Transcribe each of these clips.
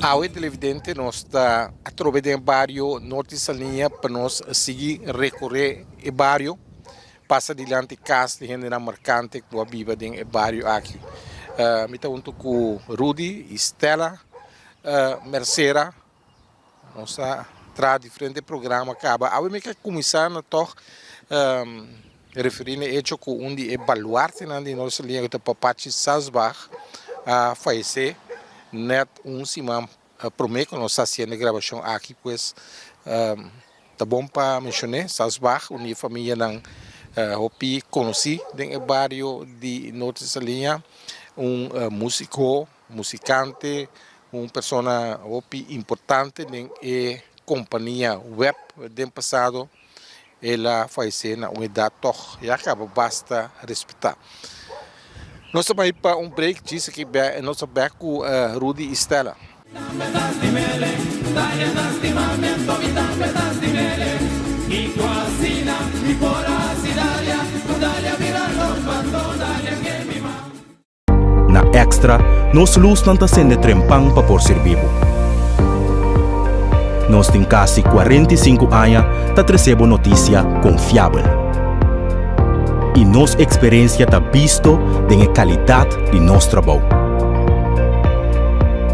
Awe televidente nos ta atrobe den e bario Norte Saliña pa nos sigui recorre e bario pasa dilanti cas di hendenan marcante cu a biba den e bario aki. Mi ta hunto cu Rudy y Stella Mercera. Nos a traha diferente programa caba. Awe mi ke cuminsa na tog referi na e hecho cu un di e baluartenan di nos liña cu ta Papachi Salsbach a fayece net un siman prome cu nos ta haciendo e grabacion aki pues ta bon pa mencione Salsbach un di e famianan hopi conoci den e bario di Norte Saliña un musico musicante un persona hopi importante den e compania web den pasado el a fayece na un edad tog ya caba basta respeta. Nos ta bai pa un break djis aki nos ta bek cu Rudy y Stella. Na Extra, nos lusnan ta sende trempan pa por sirbi bo. Nos tin kasi 45 aña ta trese bo notisia konfiabel. I nos eksperensia ta bisto den e kalidat di nos trabou.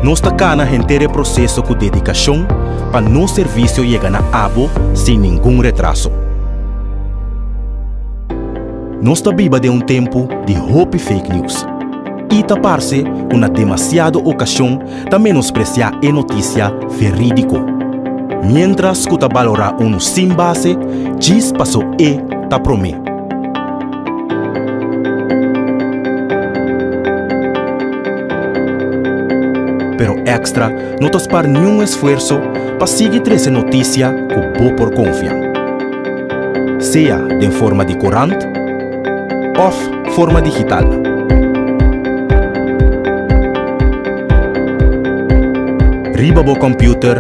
Nos ta kana henter e proseso ku dedikashon pa nos servisio yega na abo sin ningun retraso. Nos ta biba den un tempu di hopi fake news i ta parse ku na demasiado okashon ta menospresiá e notisia verídiko, miéntras ku ta balorá unu sin base djis paso e ta promé. Pero Extra no ta spar niun esfuerso pa sigui trese notisia ku bo por konfia. Sea den forma di korant òf forma digital. Riba bo kòmpiuter,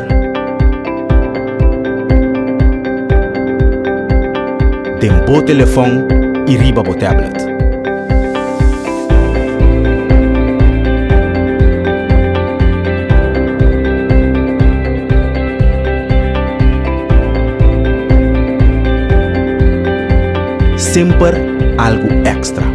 den bo telefòn i riba bo tablet. Semper algu èkstra.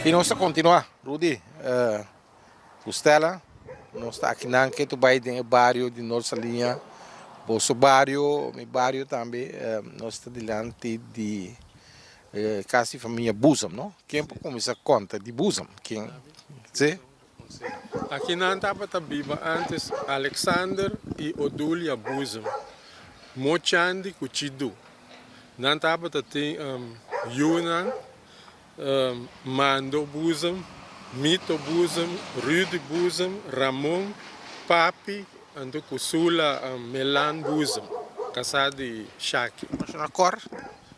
I nos ta kontinuá, Rudy. Ku Stella nos ta akinan ke tu bai den e bario di Noord Saliña, boso bario, mi bario tambe, nos ta dilanti di kas di famia Buzem, no? Ken por kuminsá konta di Buzem? Ken? Si? Akinan tabata biba antes Alexander i Odulia Buzem, Mochandi ku Chidu. Nan tabata tin yunan. Mando Boezem, Mito Boezem, Rudy Boezem, Ramon, Papi, anto ku Sula Melan Boezem, kasá di Shaki. Menshoná Cor?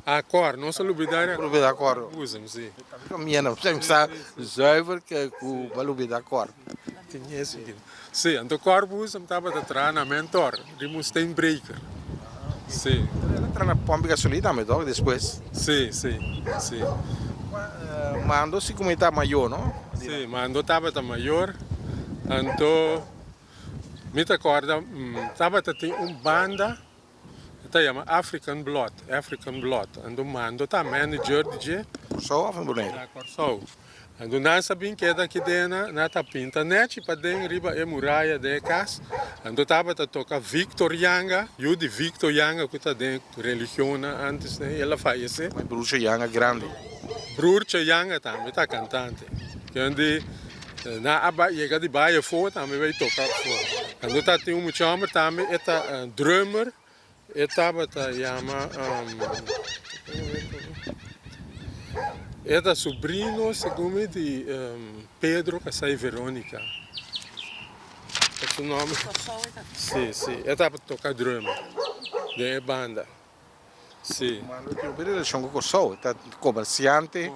Ah, Cor, nos a lubidá di lubidá Cor. Boezem, si. Famia no sa zuiver ku bo a lubidá Cor. Si, anto Cor Boezem tabata traha na Mentor, riba un steenbreker. Si. El a traha na pomp gasolina tambe toch despues? Si, si, si. Mando si como e ta mayor no? Si, Mando tabata mayor, anto mi ta corda tabata tin un banda e ta yama African Blood, African Blood, anto Mando ta manager di dje. Kòrsou of na Boneiru? Na Kòrsou. Anto nan sa bin keda aki den nan, nan ta pinta nechi paden riba e muraya den e kas. Anto tabata toka Victor Yanga, yu di Victor Yanga ku ta den religionnan antes, el a fayesé. Mai Broertje Yanga grandi. Broertje Yanga tambe ta kantante. Kendi nan a bai yega di bai afó tambe bai toka afó. Anto ta tin un mucha hòmber tambe e ta drummer. E tabata yama E ta subrino segun mi di Pedro kasá i Veronica. Ta su nomber? Si, si. E tabata toka drum den e banda. Si. Mano tin hopi relashon ku Kòrsou. E ta komersiante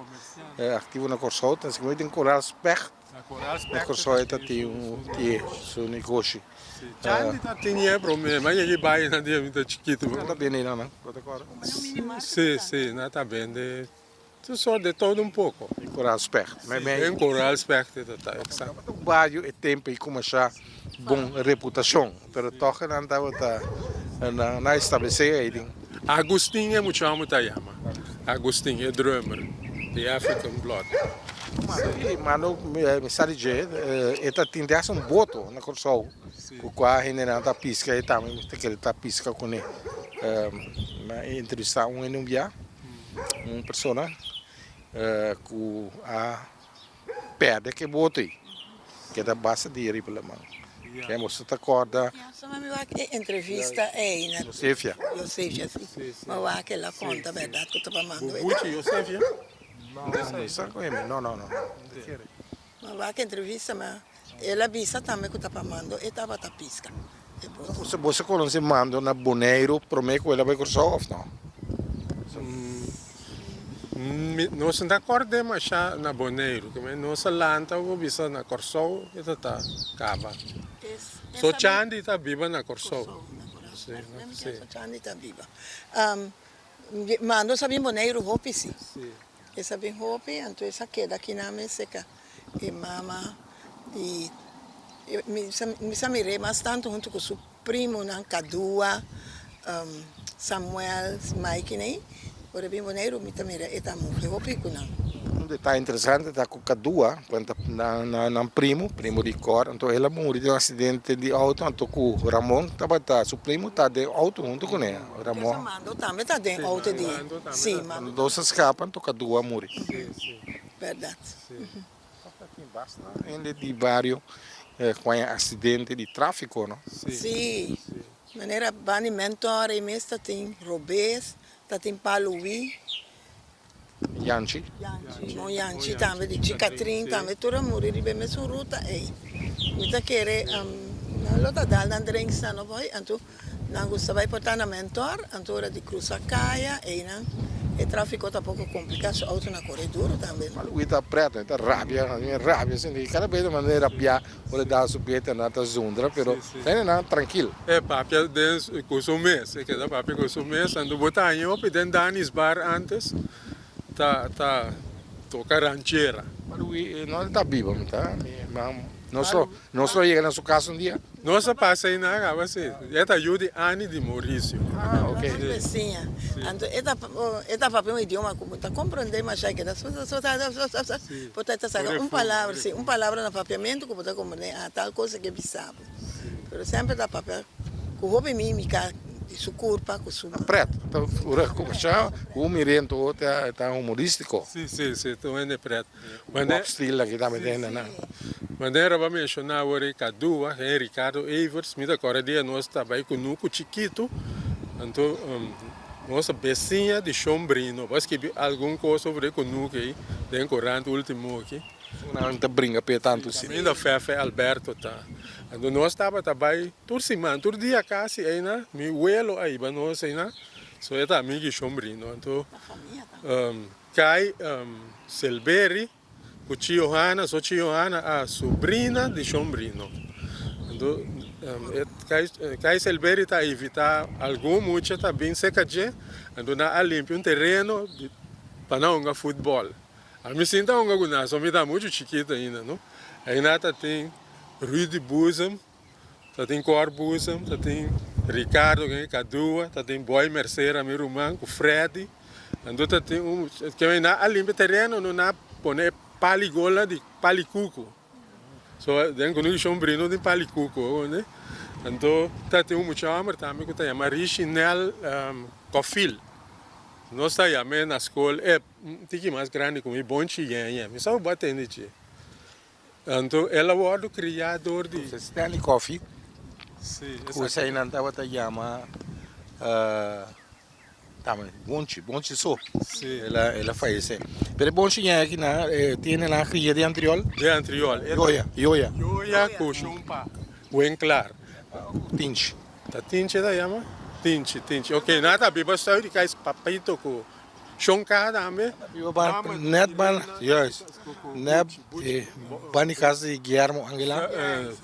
aktivo na Kòrsou. Ta segun mi den Koral Specht. Na Kòrsou e ta tin un tie su negoshi. Chandi ta tin e prome, ma yegi bai na dia mi ta chikitu. Nan ta bende nan, bo ta kòrda? Si, si, nan ta bende tur sort de todo un poko. Den Koraal Specht. Si, den Koraal Specht e ta ta, eksakto. Tabata un bario e tempu ei ku masha bon reputashon, pero tòg nan tabata nan a establesé ei den. Agustin e muchamu ta yama, Agustin e drummer di African Blood. Mano mi sa di dje e ta tin des un boto na Kòrsou ku kua hendenan ta piska e tambe mi ta kere ta piska kuné. Mi a entrevistá un hende un bia, un persona ku a pèrdè ke boto ei ke ta basta dia riba laman. Ke boso ta kòrda? Mi wak e entrevista ei na Josefia. Josefia si. Mi wak el a konta bèrdat ku ta pa mando e. Bubuchi Josefia? No, no, no. Mi wak entrevista ma el a bisa tambe ku ta pa mando e tabata piska e boto. Boso konosé mando na Boneiru promé ku el a bai Kòrsou òf no? Nos no ta kòrd'é mashá na Boneiru, nos a lanta bo bisa na Kòrsou e ta ta kaba. So Chandi ta biba na Kòrsou. So Chandi ta biba. Mando sa bin Boneiru hopi si. E sa bin hopi, anto e sa keda aki nan mes seka e mama i mi sa mir'é mas tantu huntu ku su primonan Kadua, Samuel, Maiky nei. Ora e bin Boneiru mi ta mira e ta muhe hopi ku nan. Un detaye interesante ta ku Kadua, ku ta nan primo, primo di Cor, anto el a muri den un aksidente di outo, anto ku Ramon tabata su primo ta den outo huntu kuné. Ramon. Mando tambe ta den outo di, si. Mando dos a skapa, anto Kadua a muri. Bèrdat. Tabata tin basta hende di bario ku haña aksidente di tráfiko, no? Si. Manera banda di Mentor ei mes ta tin robes. Ta tin palu wi. Yanchi. Mon Yanchi tambe di Chi Catrin tambe tur a muri riba e mesun ruta ei. Mi ta kere nan lo ta dal nan drinks nan no boy anto nan gusta bai por ta na Mentor anto ora di crusa caya einan e trafico ta poco complica su auto na core duro tambe. Palu wi ta preto e ta rabia mi rabia sinti cada bes ta manda e rabia. Ora da su beta nan ta zundra pero tene nan trankil. E papia den ku su mes, e keda papia ku su mes, anto bo ta haña hopi den Dani's bar antes ta ta toka ranchera. Maluí no ta biba mi ta nos lo nos lo yega na su kas un dia. Nos a pasa einan kaba si, e ta yu di Annie di Mauricio. Ah ok. Nos besiña, anto e ta e ta papia un idioma ku bo ta komprende masha e keda Bo ta ta saka un palabra, si, un palabra na papiamentu ku bo ta komprendé, ah, tal kos e ke bisa bo. Pero semper ta papia ku hopi mímika di su kurpa, ku su. Pret, ta ora kuminsá ku un mirento ta ta humorístiko. Si, si, si, ta un hende pret. Bob Steel aki tambe ta hende nan. Manera bo a menshoná awor e Kadua, e Ricardo Evers, mi ta kòrda dia nos ta bai kunuku chikitu, anto Nos ta besiña di Shon Brino. Bo a skibi algun kos over e kunuku ei den korant ultimo aki. Nan ta bringa p'e tantu si. Kaminda Fefe Alberto ta. Anto nos tabata bai tur siman, tur dia kasi eina, mi welo a hiba nos eina, so e ta amigu di Shon Brino. Anto Kai Selberi Ku Chi Johana, so Chi Johana a subrina di Shon Brino. Anto e Kai Selberi ta invitá algun mucha ta bin serka dje, anto nan a limpia un tereno pa nan hunga futbòl. Ami sin ta hunga ku nan, so mi ta muchu chikitu ainda, no. Aina ta tin Rudy Boezem, Ta tin Cor Boezem, ta tin Ricardo ku Kadua, ta tin Boy Mercera mi ruman ku Freddy. Anto ta tin un ke nan a limpia tereno no nan a pone. Pali gola di pali kuku. So den kunuku shon brino tin pali kuku okonde. Anto ta tin un mucha homber tambe ku ta yama Richinel Kofil. Nos ta yam'é na skol e un tiki mas grandi ku mi, Bonchi Yeñe. Mi sa ku bo a tende dje. Anto el a wòrdu kriá dor di. Stanley Coffee, Sí, ku esei nan tabata yama tambe Bonchi, Bonchi so. Sí. El a, el a fayesé. Pero e Bonchi ña aki nan tiene nan kria di Antriol? Di Antriol. Yoya, Yoya. Yoya ku Shompa Winklaar. Tinchi. Ta Tinchi e ta yama? Tinchi, Tinchi. Ok, nan ta biba sui di kais Papito ku Shon Ka tambe. Biba ban, net ban, juist. Net ban di kas di Guillermo Angela.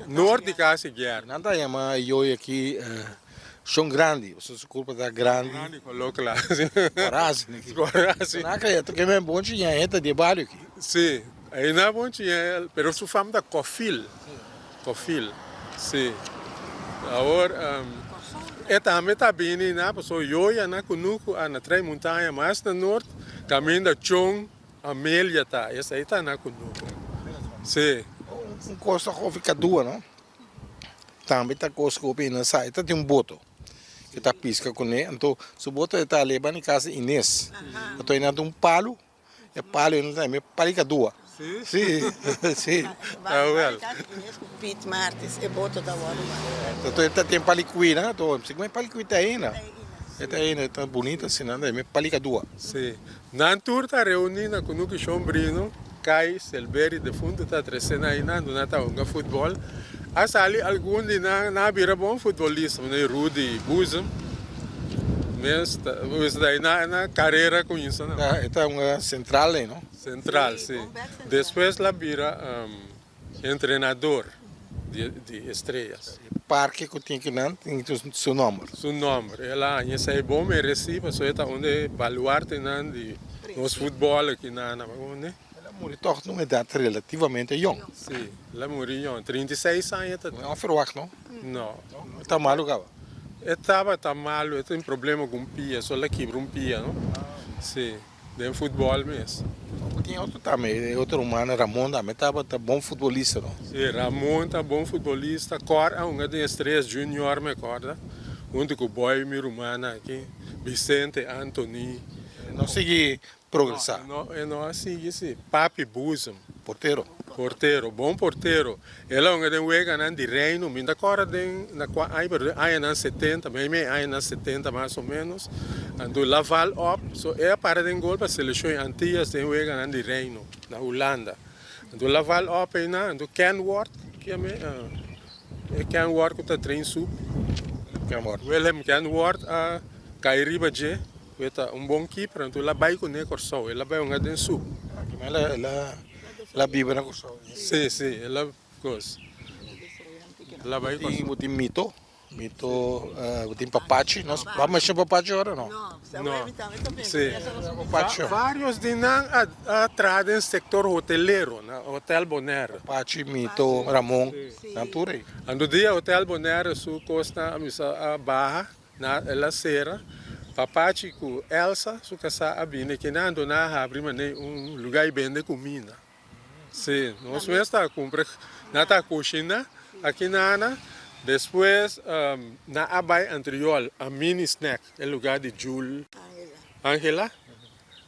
Noord di kas di Guillermo. Nan ta yama Yoya aki Shon Grandi, pasobra su kurpa ta grandi. Grandi koló kla. Kòrá asina aki. Kòrá asina. Nan kaya ta keme bonchi ñañe ta di e bario aki. Si, ei nan bonchi ñañe, pero su fam ta Kòfil. Kòfil, si. Awor, e tambe ta bini na pasobra Yoya na kunuku a na Trei Montaña mas na nort, kaminda Chon Amelia ta, esei ta na kunuku. Si. Un kos ta hopi kadua, no? Tambe ta kos ku hopi hende sa, e ta tin un boto ku ta piska kuné, anto su boto e ta leba na kas di Ines. Anto e na ta un palu, e palu e na ta palu kadua. Si? Si, si. Ah, wel. Ines ku Piet Martis e boto ta wòrdu manda. Anto e ta tin palu kuina, anto si ku palu kuina ta ainda. E ta ainda, e ta bunita asina, e palu kadua. Si. Nan tur ta reuní na Kunuku Shombrino, Kai, Selbery, defuntu ta trese nan einan, duna ta hunga futbòl. A sali algun di nan, nan a bira bon futbolista, manera Rudy Boezem mes ta ta einan nan karera kuminsa nan. E ta hunga sentral ei, no? Sentral, si. Despues la bira entrenador di Estrellas. E parke ku tin kinan tin su nòmber. Su nòmber. El a haña esei bon meresí pasobra e ta un di e baluartenan di nos futbòl aki na Anabagonde. El a muri tòg na un edat relativamente yòn. Sí, el a muri yòn. 36 aña ta. No a ferwagt no? No. E ta malu kaba? E tabata malu, e tin problema ku un pia, so el a kibra un pia no. Sí. Den futbòl mes. Bo tin otro tambe, e otro ruman Ramon tambe tabata bon futbolista no? Si, Ramon ta bon futbolista. Cor a hunga den Estrellas Junior mi acorda, hunto cu Boy mi ruman aki, Vicente, Anthony. E no sigui progresa? No, e no a sigui si. Papi Boezem. Portero. Portero, bon portero. El a hunga den weganan di Reino, mi ta corda den na cua aña pero den añanan setenta, mei mei añanan setenta mas o menos, anto Laval op, so e a para den gol pa seleccion Antillas den weganan di Reino na Hulanda. Anto Laval op eynan, anto Kenworth, kiami e Kenworth cu ta train soep, Willem Kenworth a cay riba dje, cu e ta un bon keeper, anto el a bay cune Corsou, el a bay hunga den soep. El a biba na Kòrsou. Sí, sí, el a kos. El a bai Kòrsou. Bo tin mito, mito, bo tin papachi. Nos a menshoná papachi ora no? No. Sí. Vários di nan a traha den sektor hotelero na Hotel Bonaire. Papachi, mito, Ramon, nan tur ei. Anto dia Hotel Bonaire su kosnan a bisa a baha. Na el a sera, Papachi ku Elsa su kasá a bini kinan anto nan a habri manera un lugá i bende kuminda. Sí, nos mes ta kumpra, nan ta kushiná aki nana, despues nan a bai Antriol a Mini Snack, e lugá di Jul Angela,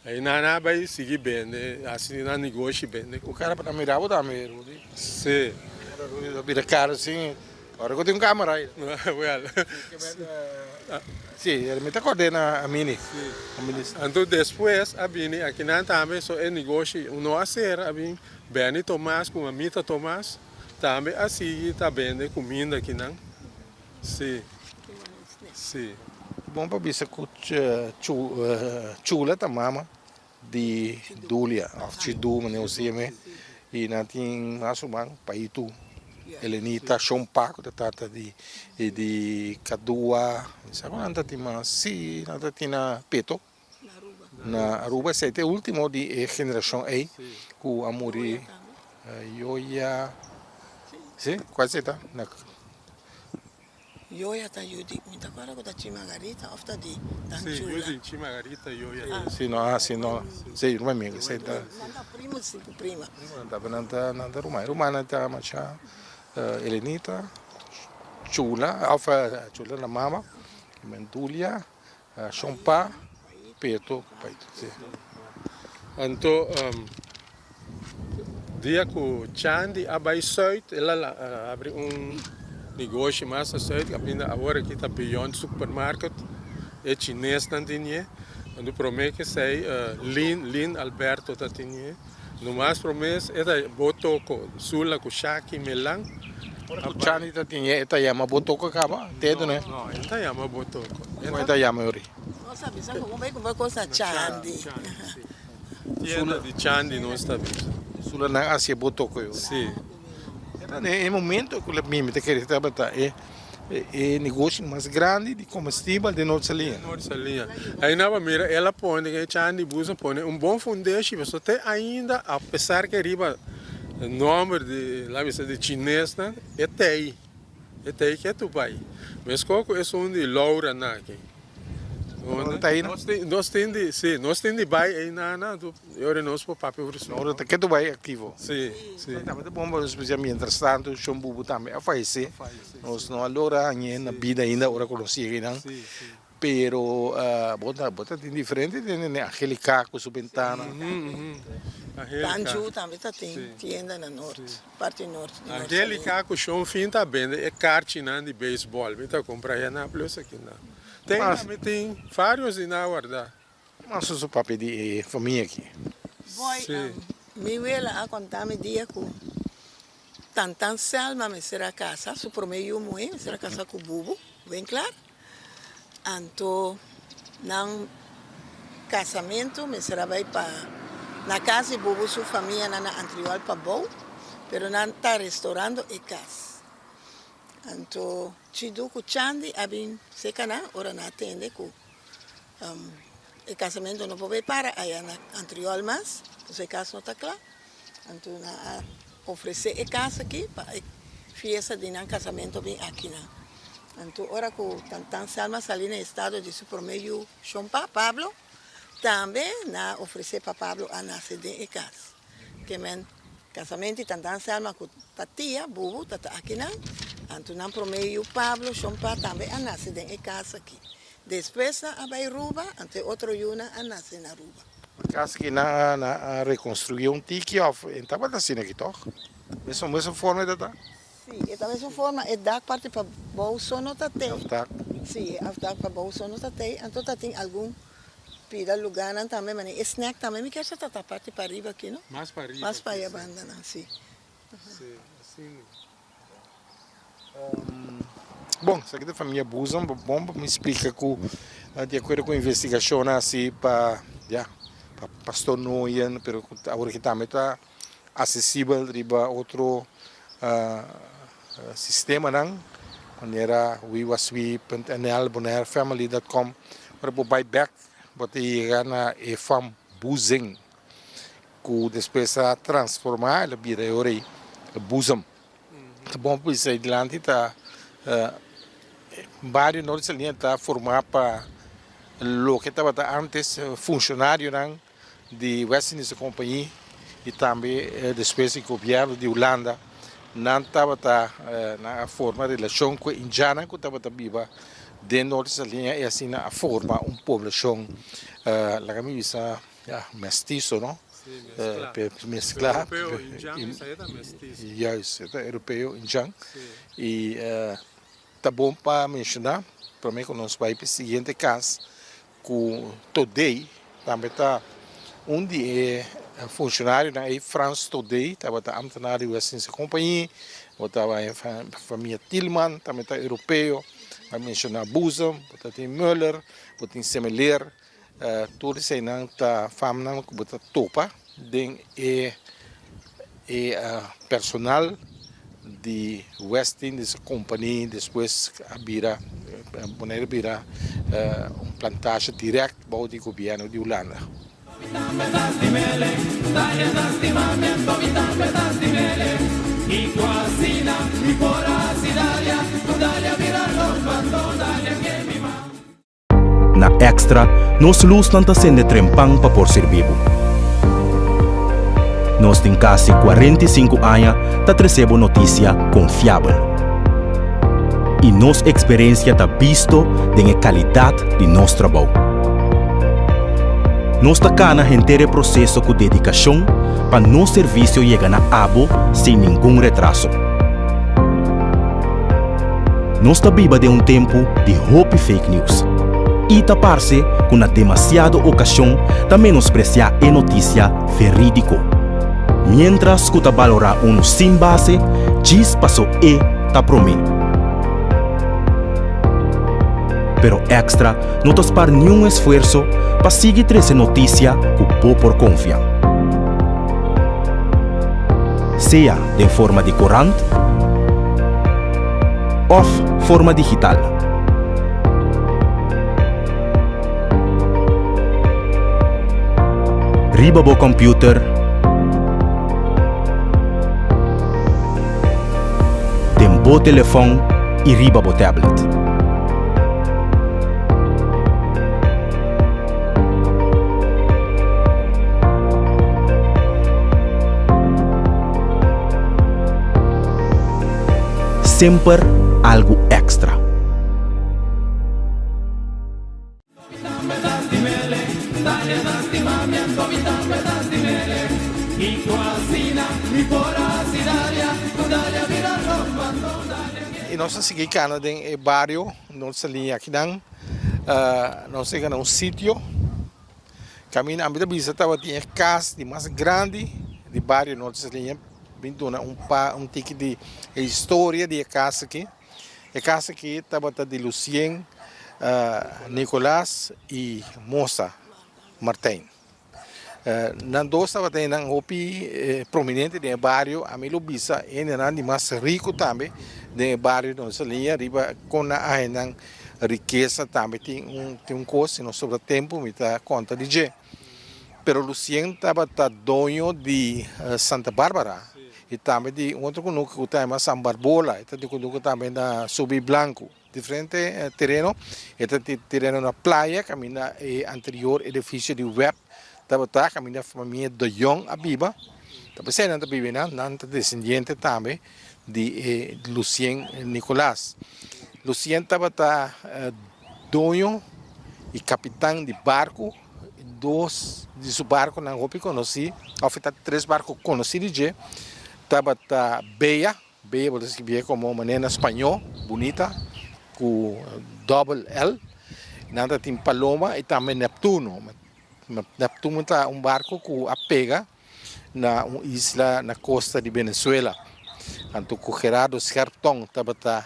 ei nan a bai sigui bende, hasi nan negoshi bende. Ku kara pa nan mira bo tambe, Rudy. Sí. Ora Rudy ta bira kara asin, ora ku tin un kamera ei. Well. Sí, mi ta kord'é na Mini. Sí. Anto despues a bini akinan tambe, so e negoshi no a sera, a bin Benny Tomas ku Mamita Tomas tambe a sigui ta bende kuminda akinan. Sí. Sí. Bon pa bisa ku Chula ta mama di Dulia of Chidu manera bo siña mi y nan tin mas ruman Paitu, Elenita, Shon Pa ku ta tata di Kadua, mi sa ku nan ta tin mas, si nan ta tin na Peto na Aruba esei ta e ultimo di e generashon ei ku a muri Yoya, si kual esei ta? Yoya ta yu di, mi ta kòrda ku ta Chi Margarita òf ta di Dan Sí, Chula. yu di Chi Margarita Yoya. Sí, no, ah, sí, no. Sí, ruman mi, esei ta. Nan ta primo sí ku prima. Nan ta, nan ta, nan ta ruman. E rumannan ta masha Elenita, Chula, òf Chula na mama, Mendulia, Shompa, Peto, Paito, sí. Anto dia ku Chandi a bai Zuid el a habri un negoshi mas na Zuid kaminda awor aki ta Beyond Supermarket e chinesnan tin ye anto prome ke esei Lin Lin Alberto ta tin ye nomas prome e ta Botoko Sula ku Shaki Melan. Ora ku Chandi ta tin ye e ta yama Botoko kaba te dune? No no e ta yama Botoko. Kon e ta yama yori? Nos a bisa ku bai kumpra kos na Chandi. Tienda di Chandi nos ta bisa. Sula nan hacia bo toko yo. Si. Era den e momento ku mi ta kere tabata e e negoshi mas grandi di comestibel den Noord Saliña. Noord Saliña. Aina bo mira el a pone e Chandi bus a pone un bon fundeshi pasobra te ainda a pesar ke riba nomber di la bisa di chinesnan e tei. E tei ke tu bai. Meskos ku esun di Laura nan aki. Nos tin di, si, nos tin di bai einan nan, e ora nos por papia over su. Ora ta ke tu bai aktivo. Si, si. Tabata bon pa nos bisa mientras tanto Shon Bubu tambe a fayesé. Nos no a logra hañ'é na bida ainda ora ku nos yega einan. Pero bo ta bo ta tin diferente tende ne Angelica cu su bentana. Tanju tambe ta tin tienda na noord, parti noord di Noord. Angelica cu Shon Fin ta bende e karchinan di beisbol. Mi ta cumpra ya na plus aki nan. Ten tambe tin varios di nan warda. Mas su papia di e famia aki. Boy, mi wela a conta mi dia cu Tantan Selma mester a casa, su prome yu muhe mester a casa cu Bubu, Winklar. Anto nan kasamentu mester a bai pa na kas di Bubu su famianan na Antriol Pabou, pero nan ta restaurando e kas. Anto Chidu ku Chandi a bin seka nan ora nan a tende ku e kasamentu no por bai para aya na Antriol mas, pasobra e kas no ta kla. Anto nan a ofresé e kas aki pa e fiesta di nan kasamentu bin akinan. Anto ora ku Tantan Selma sali na estado di su promé yu Shompa, Pablo, tambe nan a ofresé pa Pablo a nase den e kas. Ke men kasamentu di Tantan Selma ku ta tia, Bubu, ta ta akinan. Anto nan promé yu Pablo, Shompa, tambe a nase den e kas aki. Despues nan a bai Ruba, anto e otro yunan a nase na Ruba. Kas ki nan a rekonstruí un tiki òf e tabata asina aki tòg? Mesun mesun forma e ta ta? Sí, e ta mesun forma, e dak parti pa bou so no ta tei. Afdak. Sí, e afdak pa bou so no ta tei, anto ta tin algun pida lugánan tambe, manera e snack tambe mi kier sa ta ta parti pa riba aki no? Mas pa riba. Mas pa e bandanan, sí. Sí, asina. Bon, esaki ta famia Boezem, bon pa mi splika ku di akuerdo ku investigashonnan hasi pa ya pa Pastor Nooyen, pero ku awor aki tambe ta asesibel riba otro sistemanan manera wewaswe.nl, bonairefamily.com, ora bo bai bek bo ta yega na e fam Boezem ku despues a transforma el a bira e ora ei Boezem. Ta bon pa bisa ei dilanti ta bario Norte Saliña ta forma pa loke tabata antes funcionarionan di West Indische Compagnie y tambe despues di gobierno di Hulanda nan tabata nan a forma relacion cu e indiannan cu tabata biba den Norte Saliña y asina a forma un poblacion laga mi bisa Ya, mestizo, no? Sí, mezcla. Mezcla. Europeo, indian, esei ta mestizo. Juist, e ta europeo, indian. Sí. Y ta bon pa menciona, prome cu nos bai pa e siguiente cas, cu Todey tambe ta un di e funcionarionan ey, Frans Todey, tabata ambtenaar di West-Indische Compagnie, bo tabata e famia Tielman, tambe ta europeo, a menciona Boezem, bo ta tin Muller, bo tin Semeleer. Tur eseinan ta famnan ku bo ta topa den e e personal di West Indies Company despues a bira Bonaire a bira un plantasje dirèkt bou di gobièrnu di Hulanda. Extra nos lusnan ta sende trempan pa por sirbi bo. Nos tin kasi 45 aña ta trese bo notisia konfiabel. I nos eksperensia ta bisto den e kalidat di nos trabou. Nos ta kana henter e proseso ku dedikashon pa nos servisio yega na abo sin ningun retraso. Nos ta biba den un tempu di hopi fake news i ta parse ku na demasiado okashon ta menospresiá e notisia verídiko. Miéntras ku ta balorá unu sin base djis paso e ta promé. Pero Extra no ta spar niun esfuerso pa sigui trese notisia ku bo por konfia. Sea den forma di korant òf forma digital. Riba bo kòmpiuter, den bo telefòn i riba bo tablet. Semper algu extra. I nos a sigui kana den e bario Nos sali akinan, nos yega na un sitio kaminda ami ta bisa tabatin e kas di mas grandi di bario Norte Saliña. Bin duna un pa un tiki di e historia di e kas aki. E kas aki tabata di Lucien Nicolas i Mosa Martijn. Nan dos tabata hendenan hopi prominente den e bario, ami lo bisa hendenan di mas riku tambe den e bario di nos liña riba kon nan a hendenan rikesa tambe tin un tin un kos si no sobra tempu mi ta konta di dje. Pero Lucien tabata doño di Santa Barbara i tambe di un otro kunuku ku ta yama San Barbola, e ta di kunuku tambe na Subi Blanku. Diferente tereno, e ta tin tereno na playa kaminda e anterior edifisio di web tabata, kaminda famia De Jong a biba. Ta p'esei nan ta biba einan, nan ta desendiente tambe di e Lucien Nicolaas. Lucien tabata doño i kapitan di barku, dos di su barkunan hopi konosí, òf e ta tres barku konosí di dje, tabata Bea. Bella bo ta skibié komo manera na spañó, bunita, ku dòbel L. Nan ta tin Paloma i tambe Neptuno. Neptuno ta un barku ku a pega na un isla na kosta di Venezuela. Anto ku Gerardo Scherptong tabata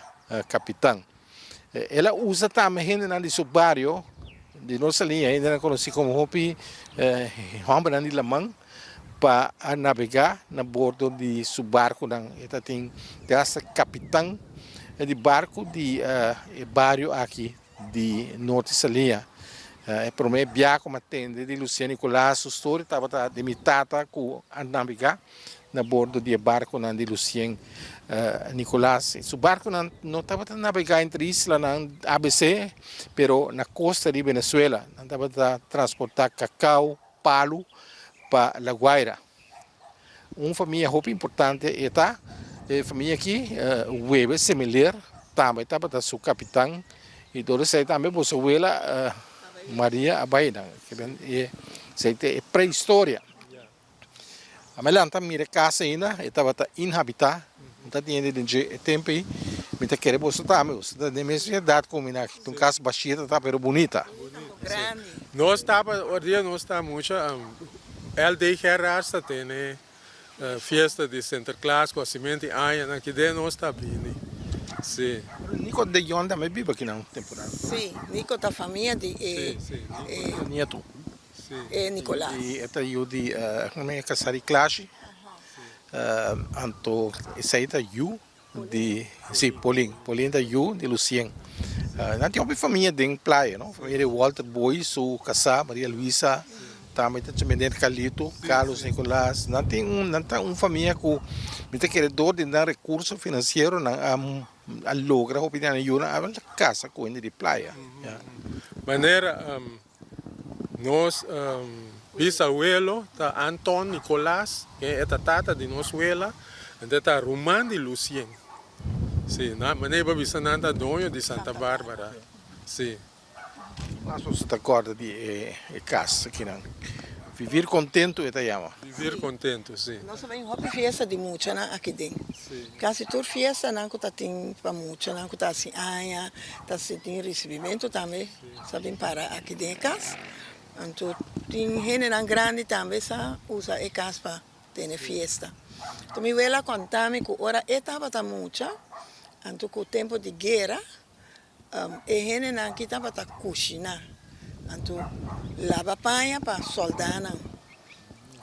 kapitan. El a usa tambe hendenan di su bario, di nos Saliña, hendenan konosí komo hopi hòmbernan di laman, pa a nabegá na bordo di su barkunan. E ta tin te hasta kapitan di barku di e bario aki di Norte Saliña. E promé bia ku mi a tende di Lucía Nicolas su storia tabata di mi tata ku a nabegá na bordo di e barconan di Lucien Nicolas. Su barconan no tabata nabega entre islanan ABC, pero na costa di Venezuela. Nan tabata transporta cacao, palu pa La Guaira. Un famia hopi importante e ta e famia aki, Webe Semiler tambe tabata su capitan y door esey tambe boso wela Maria a bay nan. Esey ta e prehistoria. A mi lanta mira e kas ainda, e tabata inhabitá. Mi ta tende den dje e tempu ei. Mi ta kere boso tambe, boso ta den mes edat ku mi na un kas bashí ta ta pero bunita. Nos taba, ora dia nos ta mucha, LD Gerards ta tene fiesta di Sinterklaas ku hasimentu di aña nan kide nos ta bini, si. Nico de Jong tambe biba aki na un temporada. Si, Nico ta famia di e. Si, si, Nico nietu. E Nicolas. I e ta yu di e kasá di Klashi. Anto esei ta yu di, si, Paulin. Paulin ta yu di Lucien. Nan tin hopi famia den playa, no? Famia di Walter Boy, su kasá Maria Luisa, tambe ta Meneer Carlito, Carlos Nicolas. Nan tin un, nan ta un famia ku mi ta kere dor di nan rekurso finansiero nan a logra hopi di nan yunan a kasa ku hende di playa. Manera nos bisawelo ta Anton Nicolas, ken e ta tata di nos wela, anto e ta ruman di Lucien. Si, nan manera bo bisa nan ta doño di Santa Barbara. Si. Mas boso ta corda di e cas akinan. Vivir contento e ta yama. Vivir contento, si. Nos a bay hopi fiesta di muchanan aki den. Casi tur fiestanan cu ta tin pa muchanan cu ta haci aña, ta tin recibimento tambe sa bin para aki den e cas. Anto tin hendenan grandi tambe sa usa e cas pa tene fiesta. Anto mi wela a conta mi cu ora e tabata mucha, anto cu tempo di guera, E hendenan aki tabata kushiná, anto laba paña pa sòldánan.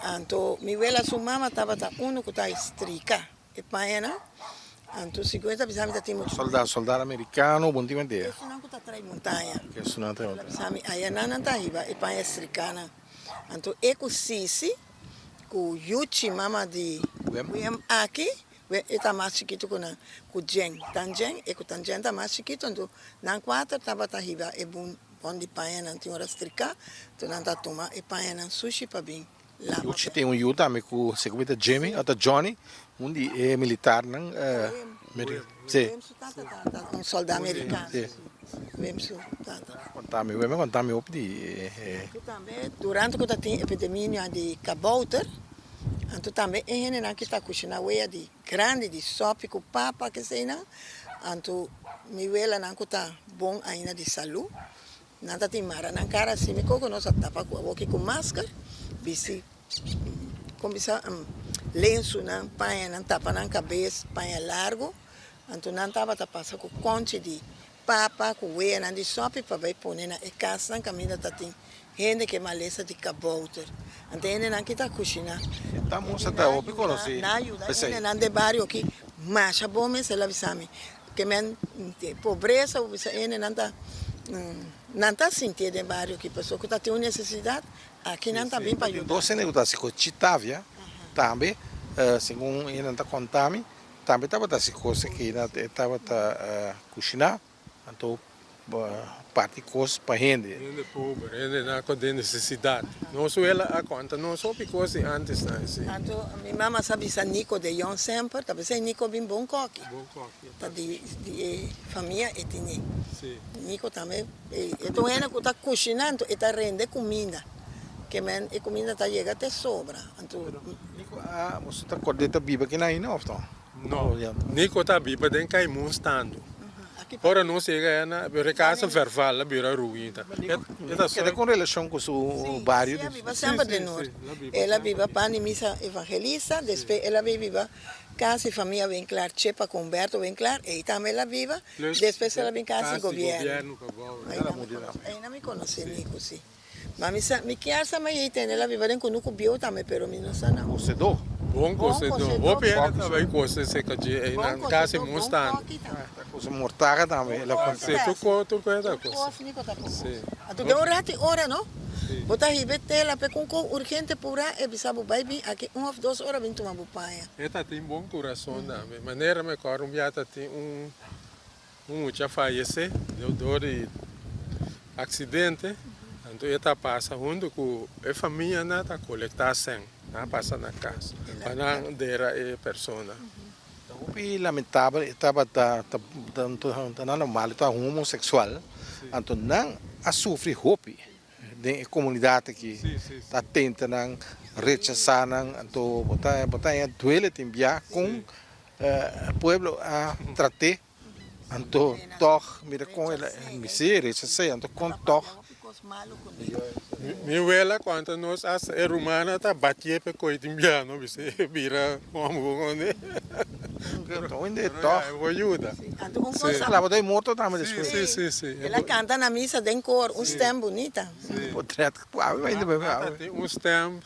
Anto mi wela su mama tabata unu ku ta strika e pañanan, anto segun e ta bisa mi ta tin muchu. Sòldá, sòldá amerikano, bon tin manera. Esunnan ku ta trai montaña. Esunnan ta trai montaña. El a bisa mi ayanan nan ta hiba e paña strikánan. Anto e ku Sisi, ku Yuchi mama di Wem aki, We e ta mas chikitu ku nan, ku Jen. Tan Jen, e ku Tan Jen ta mas chikitu, anto nan kuater tabata hiba e bun bon di pañanan tin ora striká, anto nan ta tuma e pañanan sushi pa bin laba. Yuchi tin un yu tambe ku se ku ta Jimmy o ta Johnny, un di e militarnan. Wim, Si. Wim su tata ta un sòldá merikano. Si. Wim su tata. Konta mi, Wim a konta mi hopi di e. Anto tambe durante ku ta tin epidemia di kabouter, Anto tambe e hendenan ki ta kushiná wea di grandi di sòpi ku papa keseinan, anto mi welanan ku ta bon ainda di salú, nan ta tin mara nan kara así mi koko nos a tapa ku awoki ku masker, bisti kon bisa lensunan, pañanan tapa nan kabes, paña largu, anto nan tabata pasa ku kònchi di Papa ku weanan di sòpi pa bai pone na e kasnan kaminda ta tin hende ku e malesa di kabouter. Anto e hendenan ki ta kushiná. Ta musa ta hopi konosí Nan a yuda p'esei. hendenan den bario aki masha bon mes, el a bisa mi. Ke men pobresa bo bisa hendenan ta nan ta sintié den bario aki pasobra ku ta tin un nesesidat aki nan ta bin pa yuda. Dos hende ku ta hasi kos Chitavia tambe segun hendenan ta konta mi Tambe tabata hasi kos aki na e tabata kushiná, anto parti kos pa hende. Hende pober, hende nan ku den nesesidat. Nos wela a konta nos hopi kos di antes nan si. Anto mi mama sa bisa Nico de Jong semper, ta bisa Nico bin bon koki. Bon koki. Ta di e famia e tene. Si. Nico tambe e ta un hende ku ta kushiná anto e ta rende kuminda. Ke men e kuminda ta yega te sobra. Anto. Nico a boso ta kord'é ta biba kina ainda of no? No, Nico ta biba den Kaimun stando. Ora nos yega aya na bira e casa verval a bira ruina. E ta keda con relacion cu su bario? Si, el a biba semper den Noord. El a biba pan di misa evangelista, despues el a bin biba casa di famia Winklaar, Chepa cu Humberto Winklaar, ey tambe el a biba, despues el a bin casa di gobierno. Eyna mi conoce Nico, si. Ma mi sa, mi kier sa ma yei tende la biba den kunuku bieu tambe, pero mi no sa na. Kosedó. Bon kosedó. Hopi hende ta bai kose seka dje einan, kasi mostan. Ta kose mortara tambe el a konta. Si, tur ko, tur ko e ta kose. Tur kos Nico ta kose. Si. Anto den un rati ora no, bo ta hiba e tela p'e kun ko urgente purá e bisa bo bai bin aki un of dos ora bin tuma bo paña. E ta tin bon kurason tambe. Manera mi kòrda un bia ta tin un. Un mucha fayesé dor di aksidente, anto e ta pasa huntu ku e famianan ta kolektá sèn, nan a pasa na kas pa nan dera e persona. Ta hopi lamentabel e tabata ta nan normal e ta homoseksual, anto nan a sufri hopi den e komunidat aki, ta tenta nan, rechasá nan, anto bo ta bo ta haña duele tin bia kon pueblo a trat'é. Anto tog mira kon el a si rechas'é anto kon tog. Mi wela cuanto nos hasta e rumana ta batié p'e koe tin bia no bisa e bira homber con e. Anto hende tog. E por yuda. Si. Laba doi morto tambe despues. Si si si. El a canta na misa den koor un stem bunita. Potret awe ainda awe. Tin un stem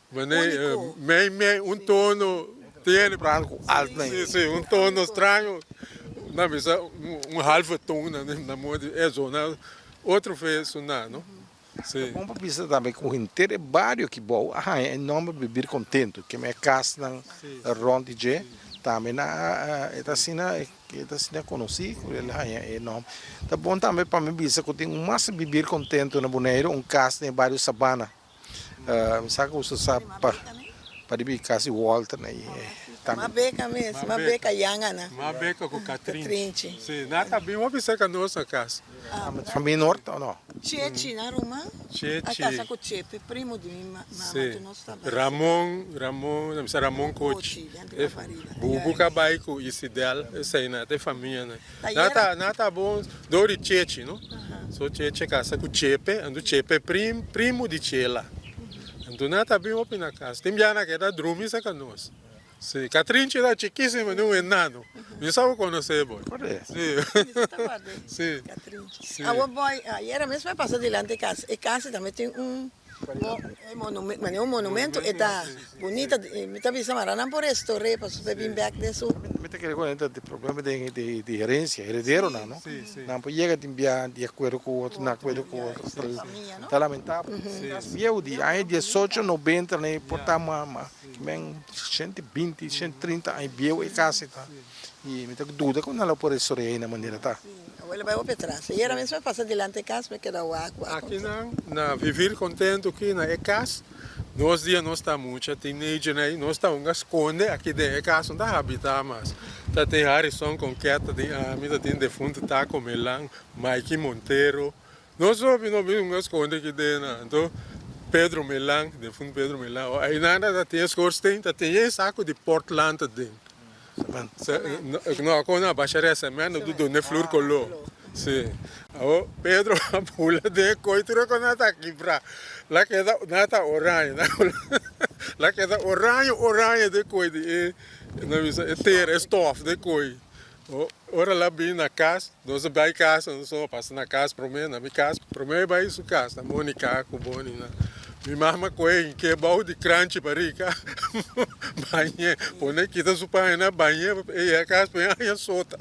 Mane mei mei un tono tiene. Soprano cu alto. Si si un tono straño nan bisa un halve toon nan modo di e zona otro fe sona no si. Ta bon pa bisa tambe cu henter e bario aki bou a haña e nomber Bibir Contento keme e casnan rond di dje. Tambe na e ta asina e ta asina konosí ku el a haña e nòmber. Ta bon tambe pa mi bisa ku tin un mas bibir kontentu na Boneiru, un kas den e bario Sabana. Mi sa ku boso sa pa pa di kasi Walter na i tambe. Ma beka mes, ma beka yanga na. Ma beka ku Katrinchi. Si, nan ta bin hopi serka nos na kas. Famia Noord o no? Chechi nan ruman a kasa ku Chepe, primo di mi mama tu nos ta bai. Ramon, Ramon, nan bisa Ramon Kochi. Bubu ka bai ku Isidel, esei nan ta e famia nan. Nan ta, nan ta bon dor di Chechi no. So Chechi a kasa ku Chepe, anto Chepe prim, primo di Chela. Anto nan ta bin hopi na kas. Tin bia nan keda drumi serka nos. Si, Catrinchi ta chikisimo di un enano. Mi sa bo conoce boy. Si. Si. Si. Awo boy, ayera mes mi a pasa dilanti e cas. E cas tambe tin un manera un monumento. E ta bunita. Mi ta bisa mara nan por restaur'e pasobra e bin bek den su. Mi ta kere cu e ta di problema di herencia, herederonan no. Nan por yega tin bia di acuerdo cu otro, no acuerdo cu otro. Ta lamentabel. Bieu di aña diesocho nobenta nan e por ta mas. Men 120, 130 aña bieu e casi ta. Y mi ta duda cu nan lo por restaura na manera ta. Abuelo bay hopi atras. Ayera mes mi a pasa dilanti e cas mi keda wak wak. Aki nan na vivir contento aki na e cas nos dia nos ta mucha teenager nan nos ta hunga sconde aki den e cas no ta habita mas ta tin Harrison Conquet ta tin ami ta tin defunto Taco Melan Mikey Montero Nos hopi no bin hunga skonde ki den nan. Anto Pedro Melan, defunto Pedro Melan, o einan ta tin e schoorsteen, ta tin e saco di Portland ta den. No, con a basha re cement, no duna e flur color. Si. Awo Pedro a bula den e coy tur e con a ta kibra. La keda, nan ta oranje, la keda oranje, oranje den coy di e, nan bisa e tera, e stof den coy. Ora el a bin na cas, nos a bay cas, nos a pasa na cas prome, na mi cas, prome e bay su cas, na Monica cu Boni na. Mi mama coge hinke bao di cranchi pa rica, bañe, pone kita su paña na bañe, e yega cas p'e haña sota.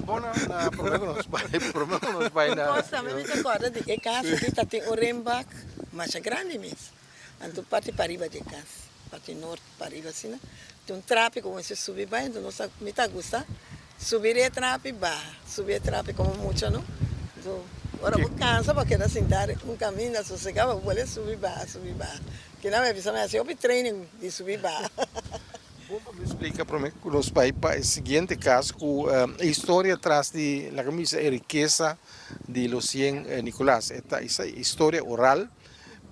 Bon na, na prome cu nos bay, prome cu nos bay na. Cosa, mi ta corda di e cas aki ta tin un renbak masha grandi mes, anto parti pariba di e cas, parti noord. Pariba asina tin un trapi ku mester subi bai enton nos ta mi ta gusta subi e trapi baha subi e trapi komo mucha no enton ora bo kansa bo keda sinta un kaminda sosega bo bolbe subi baha subi baha kina mi a bisa mi hasi hopi training di subi baha. Bon pa mi splika prome ku nos bai pa e siguiente kas ku e historia tras di laga mi bisa e rikesa di Lucien Nicolaas e ta historia oral.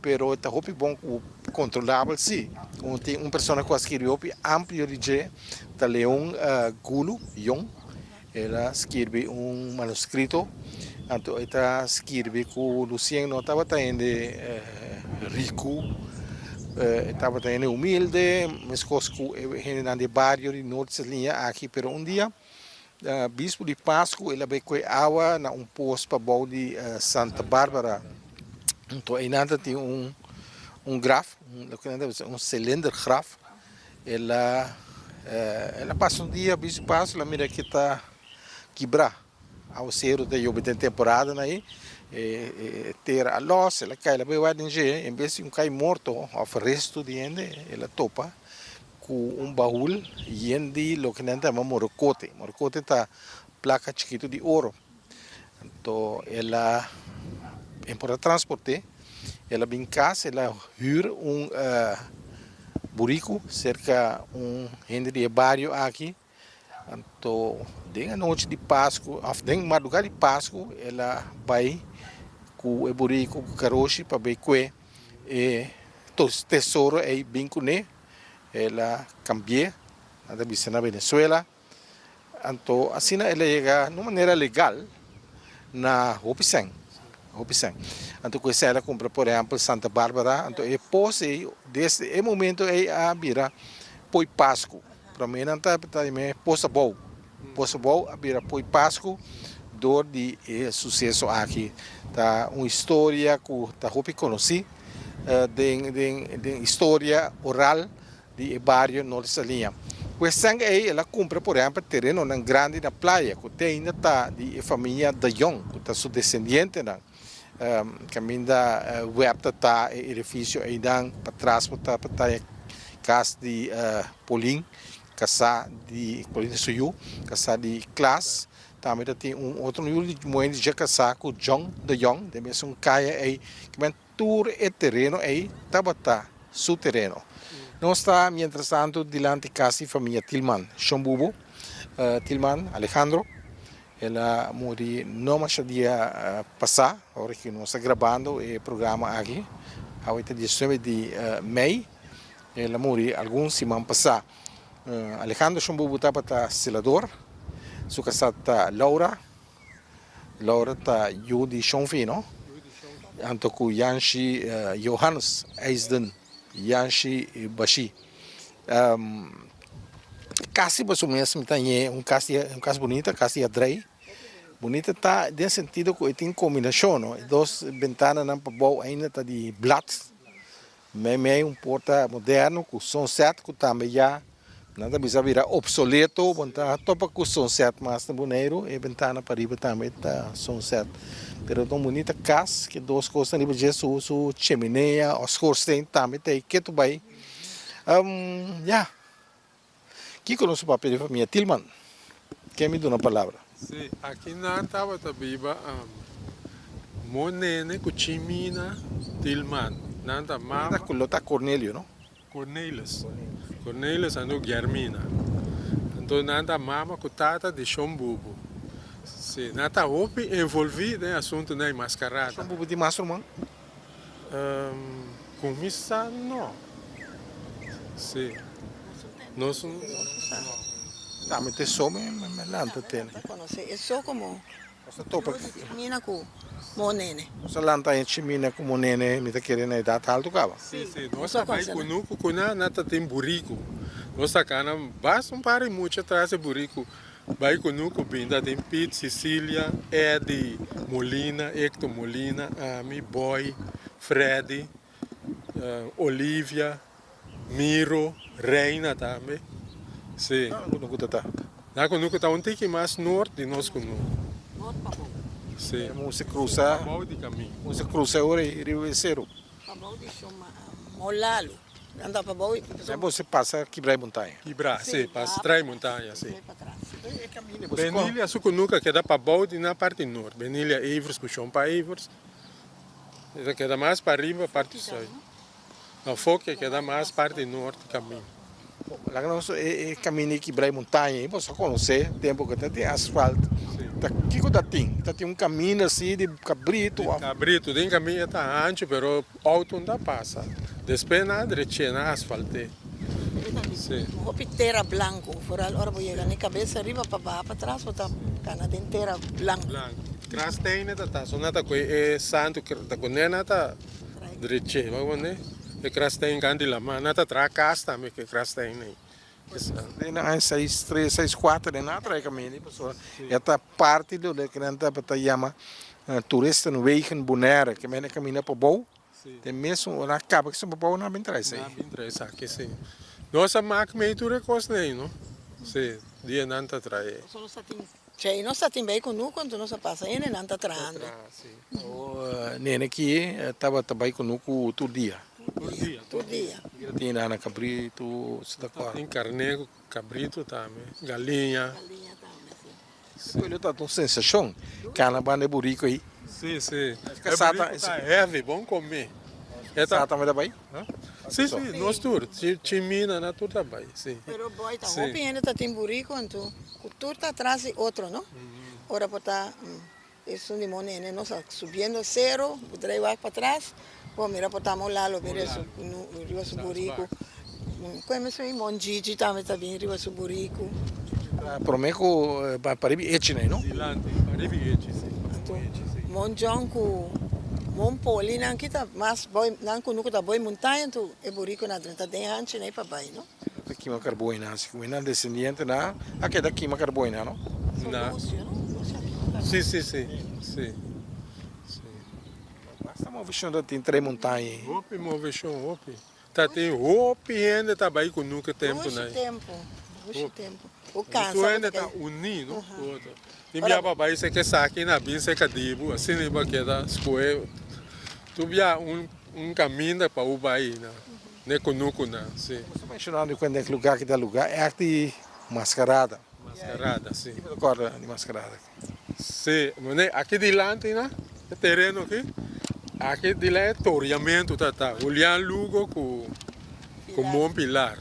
Pero ta hopi bon ku kontrolabel si. Un tin un persona ku a skirbi hopi amplio di dje ta Leon Gulu, Jong. El a skirbi un manuskrito, anto e ta skirbi ku Lucien no tabata hende riku, e tabata hende humilde, meskos ku e hendenan di e bario di Noord Saliña aki. Pero un dia bispo di Pasku el a bai koe awa na un pos pabou di Santa Barbara. Anto einan ta tin un un graf, loke nan ta bisa un cilindergraf. El a el a pasa un dia bisti pas el a mira ke ta kibrá. Awaseru ta yobe den temporadanan ei, e tera a lòs, el a kai el a bai wak den dje, en bes di un kai morto òf restu di hende, el a topa ku un bahul yen di loke nan ta yama morokote. Morokote ta plaka chikitu di oro. Anto el a e por a transport'é, el a bin kas, el a hür un buriku serka un hende di e bario aki. Anto den anochi di Pasku òf den mardugá di Pasku el a bai ku e buriku ku karoshi pa bai kue e tesoro ei bin kuné. El a kambi'é, nan ta bisa na Venezuela. Anto asina el a yega na un manera legal na hopi sèn, hopi sèn. Anto ku esei el a kumpra por ehèmpel Santa Barbara, anto e pos ei desde e momento ei a bira Poi Pasku. Promé nan ta yam'é Pos Abou. Pos Abou a bira Poi Pasku dor di e suseso aki. Ta un historia ku ta hopi konosí den den historia oral di e bario Norte Saliña. Ku e sèn ei el a kumpra por ehèmpel terenonan grandi na playa ku te ainda ta di e famia De Jong ku ta su desendientenan. Kaminda web ta ta e edifisio einan patras por ta pa ta e kas di Polin. kasá di Colina su yu, kasá di Klaas. Tambe ta tin un otro yu di muhé di dje kasá ku John de Jong den mesun kaya ei. Kimen tur e tereno ei tabata su tereno. Nos ta mientrastantu dilanti kas di famia Tilman Shombubu, Tilman Alejandro. El a muri no masha dia pasá, ora ku nos ta grabando e programa aki. Awe ta diesnuebe di mei. El a muri algun siman pasá. Alejandro Shombubu tabata selador. Su kasá ta Laura. Laura ta yu di Shonfi, no? Anto ku Yanshi Johannes Eisden Yanshi Bashi. Kasi pa su mes mi ta ñe un kas un kas bunita, kas di adrei. Bunita ta den sentido ku e tin kombinashon, no? E dos bentananan pabou ainda ta di blat. Meimei un porta moderno ku sunset ku tambe ya nan ta bisa bira obsoleto, bo no ta topa ku sunset mas na Boneiru, e bentana pariba tambe ta sunset. Pero ta un bunita kas ku e dos kosnan riba dje su su chimenea o schoorsteen tambe ta ei ketu bai. Ya, kiko nos a papia di famia Tilman? Ken mi duna palabra? Sí, aki nan tabata biba Mo Nene ku Chimina Tilman. Nan ta mama. Ku lo ta Cornelio, no? Cornelis. Cornelis anto Germina. Anto nan ta mama ku tata di Shon Bubu. Sí, nan ta hopi envolví den asuntunan di maskarada. Shon Bubu tin mas ruman? Kuminsá no. Sí. Nos no. Tambe te so me me lanta tene. Ta konosé e so komo Nos ta topa. Chimina ku mo nene. Nos a lanta e chimina ku mo nene mi ta kere na edat haltu kaba. Sí, sí. Nos a bai kunuku ku nan, nan ta tin buriku. Nos ta kana basta un par di mucha tras e buriku. Bai kunuku bin ta tin Piet, Cecilia, Eddy, Molina, Hector Molina, ami, Boy, Freddy, Olivia, Miro, Reina tambe. Sí. Na kunuku ta ta? Na kunuku ta un tiki mas noord di nos kunuku. Noord pabou. Sí. Moester krusa. Pabou di kamin. Moester krusa ora ei riba e seru. Pabou di Shoma Molalu. Nan ta pabou i. Nan bo se pasa kibra e montaña. Kibra, sí, pasa trae montaña, sí. Benilia su kunuku a keda pabou di na parti noord. Benilia Evers ku Shompa Evers. E ta keda mas pariba parti zuid. No, Foki a keda mas parti noord di kamin. Laga nos e kamin di kibra e montaña ei, boso a konosé tempu ku ta tin asfalt. Ta kiko ta tin? Ta tin un kamin asi di kabritu òf? Di kabritu, den kamin e ta hanchu pero outo no ta pasa. Despues nan a drech'é, nan a asfalt'é. Sí. Hopi tera blanku, foral ora bo yega na e kabes ariba pa baha patras bo ta kana den tera blanku. Blanku. Krasteine ta ta, so nan ta kohe e santu ta kuné nan ta Dreche, wak wende e krastein kan di lama, nan ta traha kas tambe ku e krastein ei. Den aña seis tres, seis kuater den nan a traha e kaminda ei pasobra e ta parti di loke nan tabata yama toeristenwegen Bonaire, ke mende kaminda pa bou, den mesun ora nan a kaba ku esun pa bou nan a bin traha esei. Nan a bin traha esaki, si. Nos a mak mei tur e kosnan ei, no? Si, dia nan ta traha ei. Chei nos ta tin bay kunuku anto nos a pasa hende nan ta trahando. Nene ki tabata bay kunuku tur dia. Tur dia. Tur dia. Mira tin lana kabritu si ta kor. Tin karne ku kabritu tambe, galiña. Galiña tambe si. Si pueblo ta un sensashon kana banda e buriko ei. Si si. E buriko ta heavy bon komi. Sa tambe ta bay? Si si nos tur chimina na tur ta bay si. Pero boy ta hopi hende ta tin burico anto cu tur ta atras di otro no ora por ta esun di mo nene nos a subiendo cero bo drai wak patras bo mira por ta mo lalo bira su riba su burico cu mi su mon Gigi tambe ta bin riba su burico. Prome cu paribi echi nei no. Dilanti paribi echi si. Anto mon John cu mon Poli nan ki ta mas boy nan cunucu ta boy montaña anto e burico nan drenta den hanchi nei pa bay no. Ta kima carboy nan si cu nan descendiente nan a keda kima carboy nan no. Na. Lucio no Lucio a kima carboy. Si si si si si. Basta movecion ta tin tres montaña. Hopi movecion hopi. Ta tin hopi hende ta bai ku nuke tempu Dushi nai. tempu, dushi tempu. Bo Tur kansa bo hende ta ta kai. uní no ku otro. Tin bia pa bai seke saki na bin seka dibu asina bo a keda skohe. Tur bia un un kaminda pa bo bai na. Ne kunukunan, si. Bo ta menshonando ku e lugá ki ta lugá ègt di maskarada. Maskarada, si. Ki bo ta kòrda di maskarada? Si, mane aki dilanti na e tereno aki, aki dilanti e toriamentu ta ta Julian Lugo ku ku Mon Pilar.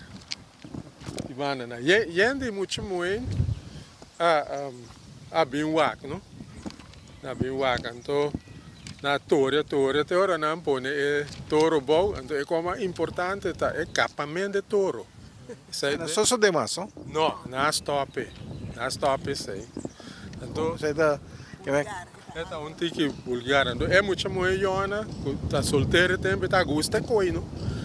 Di banda nan. Yen di mucha muhé a a bin wak no. A bin wak anto nan a toria toria te ora nan pone e toro bou anto e kos mas importante ta e kapament di toro. Esei no sosode mas no? No, nan a stop e. Nan a stop esei. Anto Esei ta E ta un tiki vulgar. Anto e mucha muhe yona ku ta soltero e tempu e ta gusta e koi no.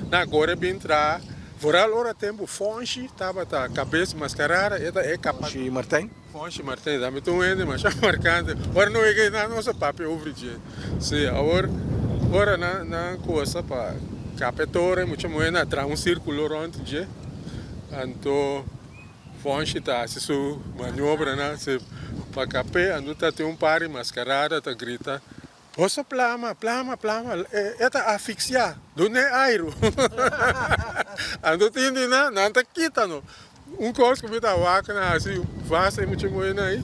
Nan kore bin traha. Vooral ora tempu Fonshi tabata kabes maskarada e ta e kapa. Fonshi Martijn? Fonshi Martijn tambe ta un hende masha markante. Ora no wega nan nos a papia over dje. Si awor ora nan nan kosa pa kapa e toren mucha muhe nan a traha un sirkulo rònt dje. Anto. Fonshi ta hasi su maniobranan si pa kap'é anto ta tin un par di maskarada ta grita, Boso plama, plama, plama, e ta afiksiá, dun'é airu. Anto tin di nan, nan ta kita no. Un kos ku mi ta wak nan hasi vast e mucha muhénan ei,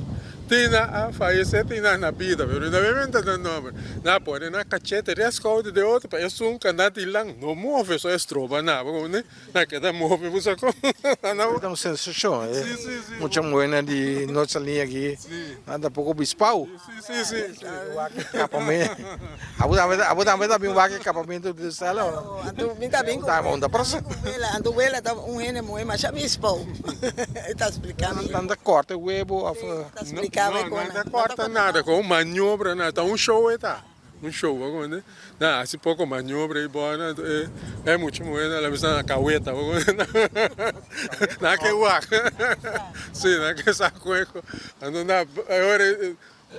tin nan a fayesé, tin nan na bida, pero mi ta bin menta nan nòmber. Nan a pone nan kachete riba skouder di otro pa esun ku anda di lan no move, so e stroba nan. Na keda move bo sa kon. Ta un sensashon eh. Mucha muhernan di Noord Saliña aki nan ta poko bispao. Wak e kapamento. Abo tambe abo tambe ta bin wak e kapamento di Stella o no? Anto mi ta bin ku wela anto wela ta un hende muher masha bispao. E ta splika mi. Nan ta korta e webo of. Ta splika mi No nan ta korta nada kon maniobra nada ta un show e ta. Un show bo komende nan hasi poko maniobra i bona e e mucha muhe nan la bisa nan kaweta bo komende nan ke wak si nan ke sa kueko anto nan e ora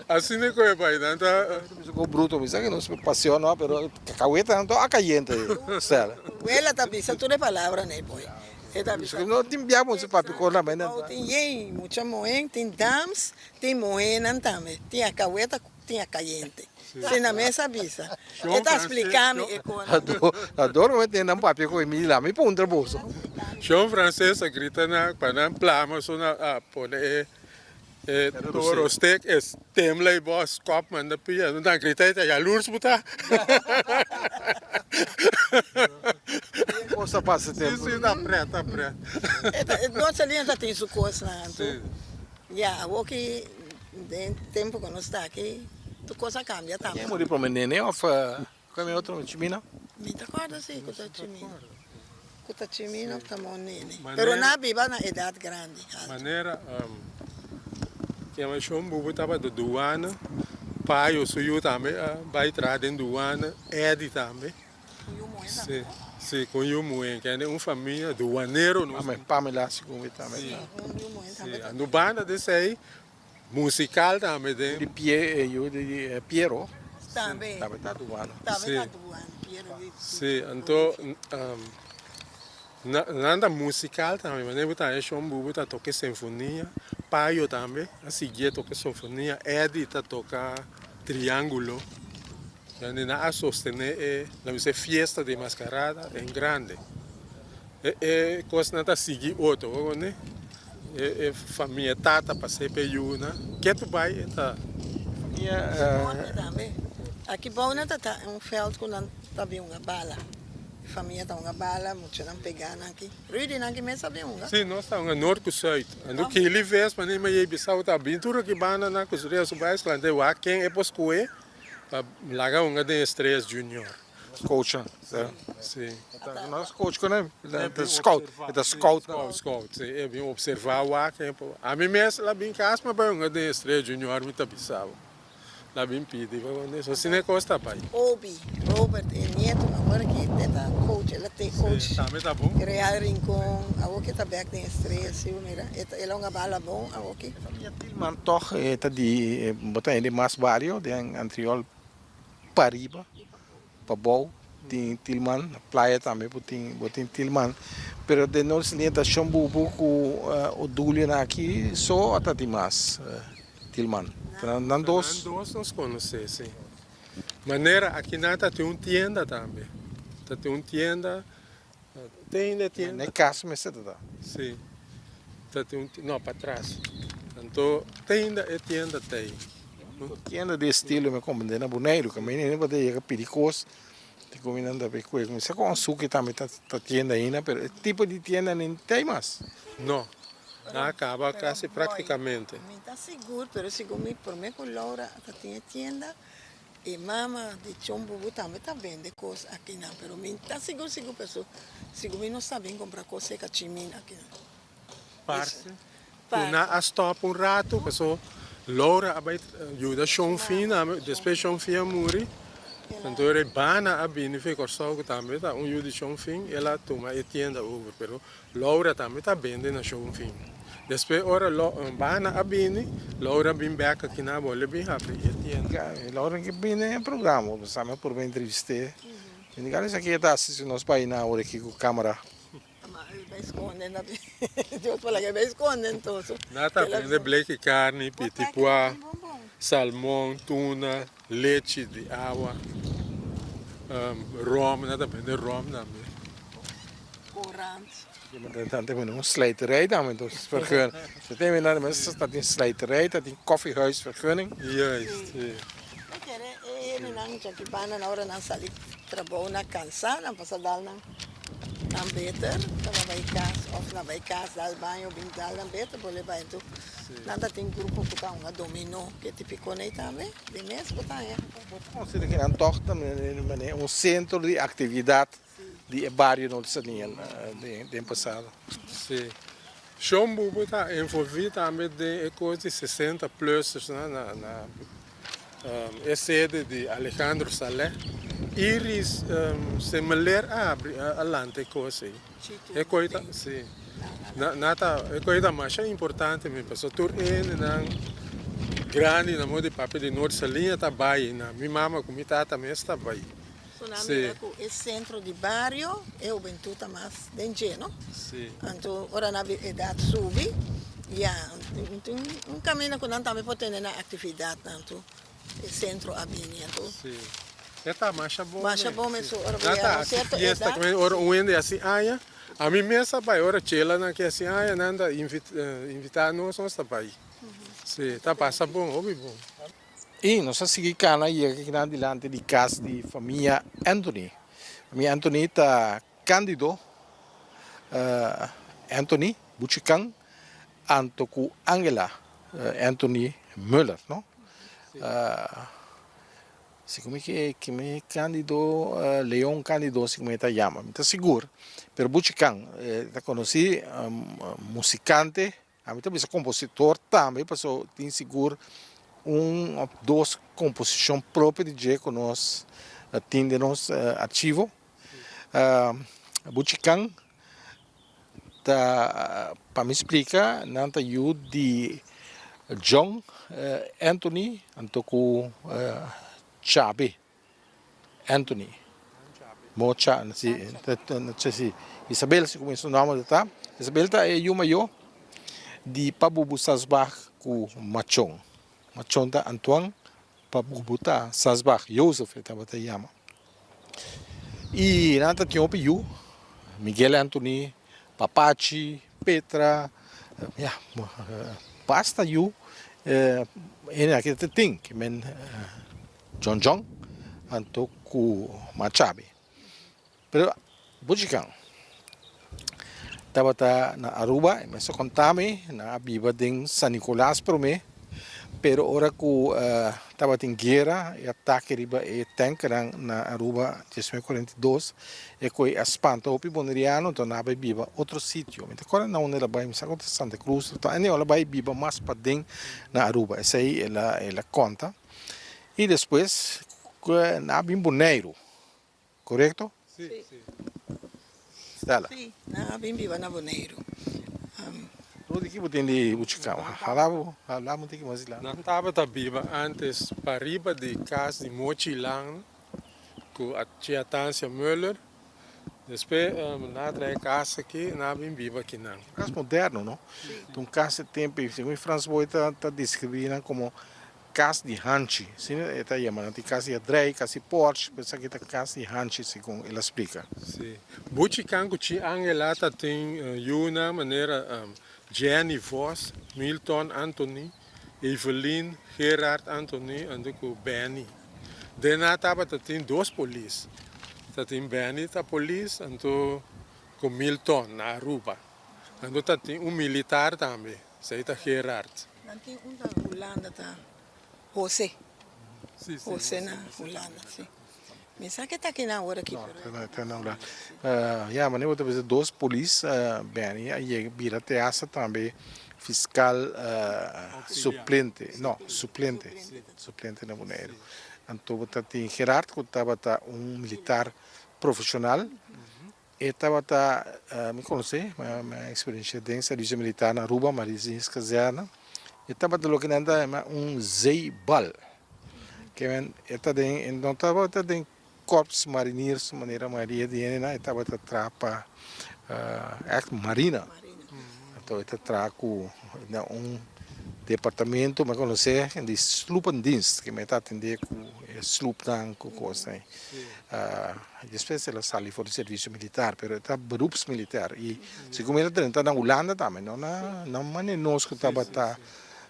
asina ku e bai nan ta. Bisa ku bruto bisa ke nos pasion no pero kaweta nan to a kayente Stella. Wela ta bisa tur e palabra nei boy e ta bisa. No tin bia bo si papia ku nan bai nan. Tin yen mucha muhe tin dams tin muhenan tambe tin a kaweta. Tin a cayente. Si na mes a bisa. E ta splica mi e con. Adoro mi tende nan papia cu mi la mi puntra boso. Shon Frances a grita nan pa nan plama su nan a pone e e toro stek e tembla e bos kop manda pia nan grita e ta yalurs bo ta. Cos ta pasa tempo. Si si ta pret ta pret. Nochi lindo ta tin su cosnan anto. Ya awoki Den tempu ku nos ta aki tur kos a kambia tambe. Ken muri prome Nene of ken e otro Chimino? Mi ta kòrda si ku ta Chimino. Ku ta Chimino of ta Mon Nene. Pero nan a biba na edat grandi. Manera kema shon bubu tabata duana, Payo su yu tambe a bai traha den duana, Eddy tambe. Ku yu muhé tambe. Si, ku yu muhé. Kende un famia duanero nos. Pamela segun mi tambe. Si, un banda di esei Musical tambe den. Di pie e yu di Piero. Tambe. Tambe ta duano. Tambe ta duano. Piero di. Si, anto nan ta musical tambe, manera bo ta haña Shon Bubu ta toca e sinfonia, Payo tambe a siguié toca sinfonia, Eddy ta toca triangulo, nan a sostené e, nan bisa e fiesta di mascarada en grande. E kosnan ta sigui otro, bo koné? E famia tata pas'é p'e yunan, ke tu bai e ta. Famia. Deporte tambe. Aki bou nan ta ta un veld ku nan ta bin hunga bala. E famia ta hunga bala, muchanan pegá nan aki. Rudy nan ki mes a bin hunga. Si, nos ta hunga nort ku sùit. Anto kili ves manera mi a yei bisau ta bin tur aki banda nan ku su rea su baiskla, anto e wak ken e por skohe pa laga hunga den Estrellas Junior. Coach Si. No es coach con e ta scout, e ta scout. Scout, scout, si. E bin observa wak e por. Ami mes la bin cas ma bay hunga den Estrella Junior mi ta bisa bo. La bin pidi pa bo so asina e cos ta bay. Obi, Robert e nieto awor aki e ta coach, el a te coach. Si, tambe ta bon. Real Rincon, awor ki e ta bek den Estrella, si bo mira. E ta, el a hunga bala bon awor ki. Famia Tilman toch e ta di, bo ta hende mas bario den Antriol pariba, pabou tin Tilman, na playa tambe bo tin bo tin Tilman, pero den nos liña ta shon bubu ku Odulionan aki so a ta tin mas Tilman. Ta nan dos. Nan dos nos konosé, si. Manera aki nan ta tin un tienda tambe, ta tin un tienda. Te ainda e tienda. Na e kas mester ta ta. Si. Ta tin un, no, patras. Anto te ainda e tienda ta ei. Tienda di estilo mi a komprende na Boneiru, kaminda hende por ta yega pidi kos, ta komi nan ta bay kue. Mi sa ku Ansuki tambe ta tienda ainda, pero e tipo di tienda nin ta ei mas. No, nan a kaba kasi praktikamente. Mi ta sigur, pero segun mi prome ku Laura ta tin e tienda, e mama di Chon Bubu tambe ta bende kos akinan, pero mi ta sigur sigur paso segun mi no sa bin kumpra kos serka Chimin akinan. Parse ku nan a stòp un ratu paso Laura a bai yuda Shon Fin tambe, despues Shon Fin a muri, anto e Bana a bini for Kòrsou ku tambe ta un yu di Shon Fin, el a tuma e tienda over, pero Laura tambe ta bende na Shon Fin. Despues ora Bana a bini, Laura a bin bèk aki nan a bolbe bin habri e tienda. Laura ke bini den e programa, bo sa mi a purba entrevist'é, mi di esaki e ta hasi si nos bai nan awor aki ku kamera. Na ta bende bleki karni, pitipua, salmon, tuna, lechi di awa, rom, na ta bende rom tambe. Nan ta bende un slijterij tambe, entonces vergunning. Se tin bende nan ta tin slijterij, ta tin koffiehuisvergunning. Juist, si. Nan beter ta ba bai kas of na bai kas dal baño bin dal nan beter por le bai enton nan ta tin grupo ku ta hunga dominó ke tipiko nei tambe di mes bo ta haña. Bo ta considera ki nan tog ta manera un centro di actividad di e bario Norte Saliña den pasado? Si. Shon Bubu ta envolvi tambe den e kos di 60 plussers na na E sede di Alejandro Saleh. Iris Semeleer a habri a lanta e kos ei. E koi ta si. Na ta e koi ta masha importante mi pasobra tur hendenan grandi na modo di papia di Noord Saliña ta bai einan. Mi mama ku mi tata mes ta bai. So nan mira ku e sentro di bario e hubentut ta mas den dje no. Anto ora nan edat subi ya tin un kaminda ku nan tambe por tene nan aktividatnan anto e sentro a bini anto. Si e ta masha bon mes. Masha bon mes ora bo yega na un sierto edat. Ora un hende hasi aña ami mes a bai ora chelanan ke hasi aña nan ta invita nos nos ta bai si ta pasa bon hopi bon. I nos a sigui kana yega kinan dilanti di kas di famia Anthony. Famia Anthony ta Candido Anthony Buchikan anto ku Angela Anthony Muller, no? Si ku mi ke mi Candido Leon Candido si ku mi ta yama, mi ta sigur, pero Buchikan ta konosí musikante. Ami ta bisa kompositor tambe paso tin sigur un of dos komposishon propio di dje ku nos tin den nos archivo. Buchikan ta pa mi splika nan ta yu di John Anthony anto ku Chabe. Anthony Mocha si si Isabel si como su nomber ta Isabel ta e yu mayor di Pa Bubu Sasbach cu Machon Machon ta Antoine Pa Bubu ta Sasbach Joseph e tabata yama y nan ta tin hopi yu Miguel Anthony Papachi Petra ya basta yu e aki ta tin ki men. John John anto ku Machabi. Pero Buchikan tabata na Aruba, e mester konta mi, nan a biba den San Nicolas promé, pero ora ku tabatin guera e atake riba e tankernan na Aruba 1942, e koe a spanta hopi boneriano, anto nan a bai biba otro sitio. Mi ta kòrda na unda el a bai, mi sa ku ta Santa Cruz, anto el a bai biba mas paden na Aruba, esei el a konta. Y despues nan a bin Boneiru, corecto? Si, si. Stella. Si, nan a bin biba na Boneiru. Tur di ki bo tin di Buchicama? Hala bo, hala bo tin ki mas di la. Nan tabata biba antes pariba di cas di Mochi Lang cu a Chia Tancia Muller. Despues nan a trae cas aki, nan a bin biba akinan. Un cas moderno, no? Un cas di tempo, segun Frans Boy ta describi nan como. Kas di Hanchi, asina e ta yama, nan tin kas di adrei, kas di porch, pero esaki ta kas di Hanchi segun el a splika. Sí. Buchi kan ku Chi Angela ta tin yunan manera Jenny Vos, Milton Anthony, Evelyn, Gerard Anthony anto ku Benny. Den nan tabata tin dos polis. Ta tin Benny ta polis anto ku Milton na Aruba. Anto ta tin un militar tambe, esei ta Gerard. Nan tin un ta Hulanda ta Jose. Jose na Hulanda, si. Mi sa ke ta akinan awor aki pero. No, ta na Hulanda. Ya, manera bo ta bisa dos polis Benny a yega bira te hasta tambe fiscal suplente, no, suplente, suplente na Boneiru. Anto bo ta tin Gerard ku tabata un militar profesional. E tabata, mi konosé, mi a eksperenshia den servisio militar na Aruba, Marinierskazerne. E tabata loke nan ta yama un zeebal. Ke men e ta den, e no tabata den Korps Mariniers manera mayoria di hendenan, e tabata traha pa ègt marina. Anto e ta traha ku na un departamento, mi a konosé, di sloependienst, ke men ta atendé ku e sloepnan, ku kosnan. Despues el a sali for di servisio militar, pero e ta beroepsmilitair i segun mi el a drenta na Hulanda tambe, no na no manera nos ku tabata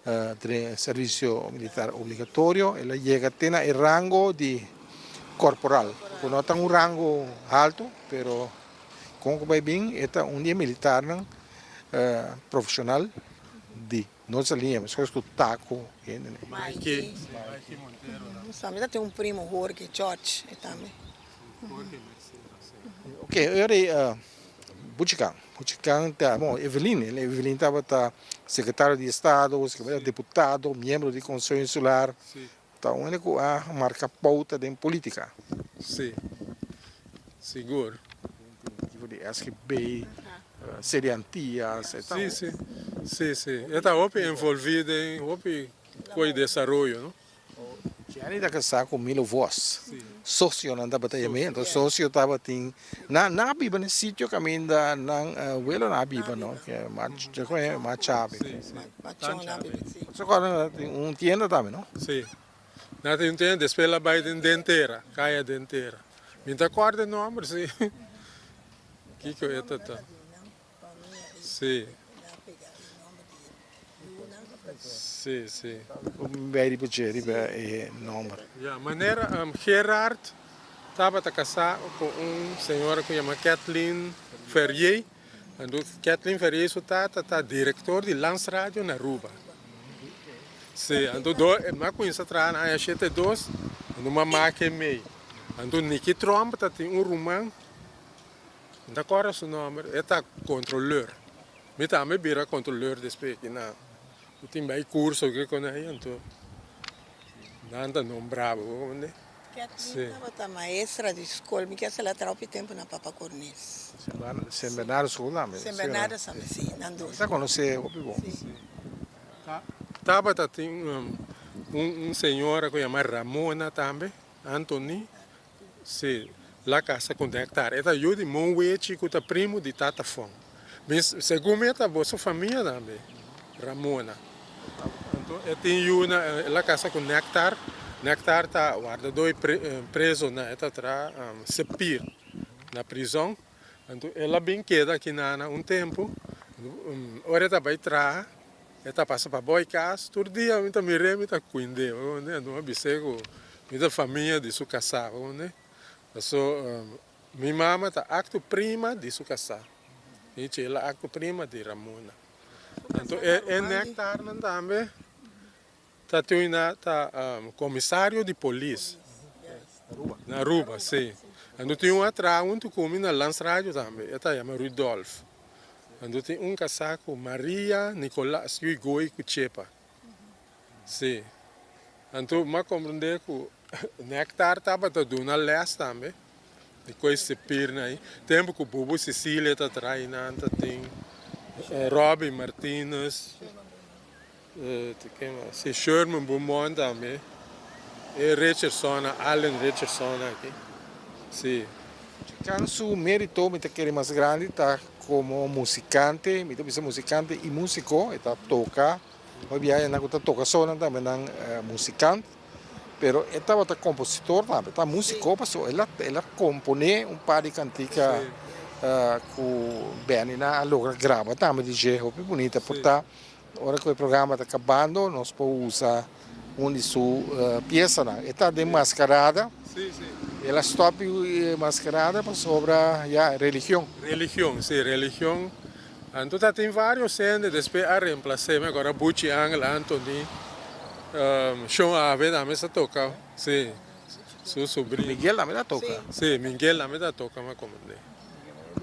den servisio militar obligatorio, el a yega te na e rango di korporal, ku no ta un rango haltu, pero kon ku bai bin e ta un di e militarnan profeshonal di. No sa liña, meskos ku taco hende ne. Mikey, Mikey Montero ta. Nos tambe ta tin un primo Jorge, George e tambe. Jorge Mercero, si. Ok, e ora ei Buchikan, Buchikan ta, bon, Evelyn, Evelyn tabata sekretario di estado, diputado, miembro di Konseho Insular. Si. Ta un hende ku a marka pouta den politika. Si, sigur. Tipo di SGB, Sede Antillas, e ta. Si, si. Si, si. E ta hopi envolvi den hopi koe desaroyo, no? Jenny ta kasá ku Milo Vos. Sosionan tabata yam'é. Enton sosio tabatin, nan a biba na e sitio kaminda nan welonan a biba, no? Machabe. Si, si. Bo acorda na tin un tienda tambe no? Si. Na tin un tienda despues el a bay den Dentera, caya Dentera. Mi ta acorda e nomber si. Kiko e ta ta. Si. Si, si. Bay riba dje, riba e nomber. Ya, manera Gerard tabata casá cu un señora cu yama Kathleen Ferrier. Anto Kathleen Ferrier su tata ta director di Landsradio na Aruba. Sí, anto do mi a cuminsa traha na aña 72, anto mi a make e mei. Anto Nicky Tromp ta tin un ruman, mi ta corda su nomber, e ta controleur. Mi tambe bira controleur despues aki na, mi tin bay curso kico na ei, anto nan ta nombra bo, bo comprende? Kathleen tabata maestra di skol. Mi kier sali a traha hopi tempu na Papa Cornes. Sint Bernardo School tambe. Sint Bernardo tambe, si, nan dos. Mi ta konosé hopi bon. Tabata tin un señora ku yama Ramona tambe, Anthony, si, la kasa ku Nectar. E ta yu di Mon Wechi ku ta primu di Tata Fon. Mi, segun mi e ta boso famia tambe, Ramona. Anto e tin yu na, el a kasa ku Nectar. Nectar ta wardadó e prezonan, e ta traha sepir na prizòn. Anto el a bin keda aki na un tempu. Ora e ta bai traha, e ta pasa pa boi kas. Tur dia mi ta mir'é, mi ta kuind'é. Anto mi a bis'é ku mi ta famia di su kasá. Paso mi mama ta akto prima di su kasá. I Chela akto prima di Ramona. Anto e Nectarnan tambe ta tuina ta komisario di polis na Aruba, si. Anto tin un a traha huntu ku mi na Landsradio tambe, e ta yama Rudolf. Anto tin un kasá ku Maria Nicolas yu Goy ku Chepa, si. Anto mi a komprendé ku Nectar tabata duna lès tambe di koe sepirnan ei. Tempu ku Bubu Cecilia ta traha einan ta tin Robby Martinus, ken mas? Si Sherman Beaumont tambe, e Richardson, Allen Richardson aki, si. Kan su merito mi ta kere mas grandi ta komo musikante, mi ta bisa musikante i musiko, e ta toka. Hopi biaha nan ku ta toka so nan tambe nan musikant, pero e tabata kompositor tambe, ta músiko pasobra el a el a komponé un par di kantika ku Benny nan a logra graba tambe di dje hopi bunita por ta ora ku e programa ta kabando nos por usa un di su piesanan. E ta den maskarada, el a stòp di maskarada pasobra ya religion. Religion, si religion. Anto ta tin varios hende despues a reemplacé, mi acorda Buchi Angel, Anthony, Shon Ave tambe sa toca, si, su sobrino. Miguel tambe ta toca. Si, Miguel tambe ta toca, mi a comprende.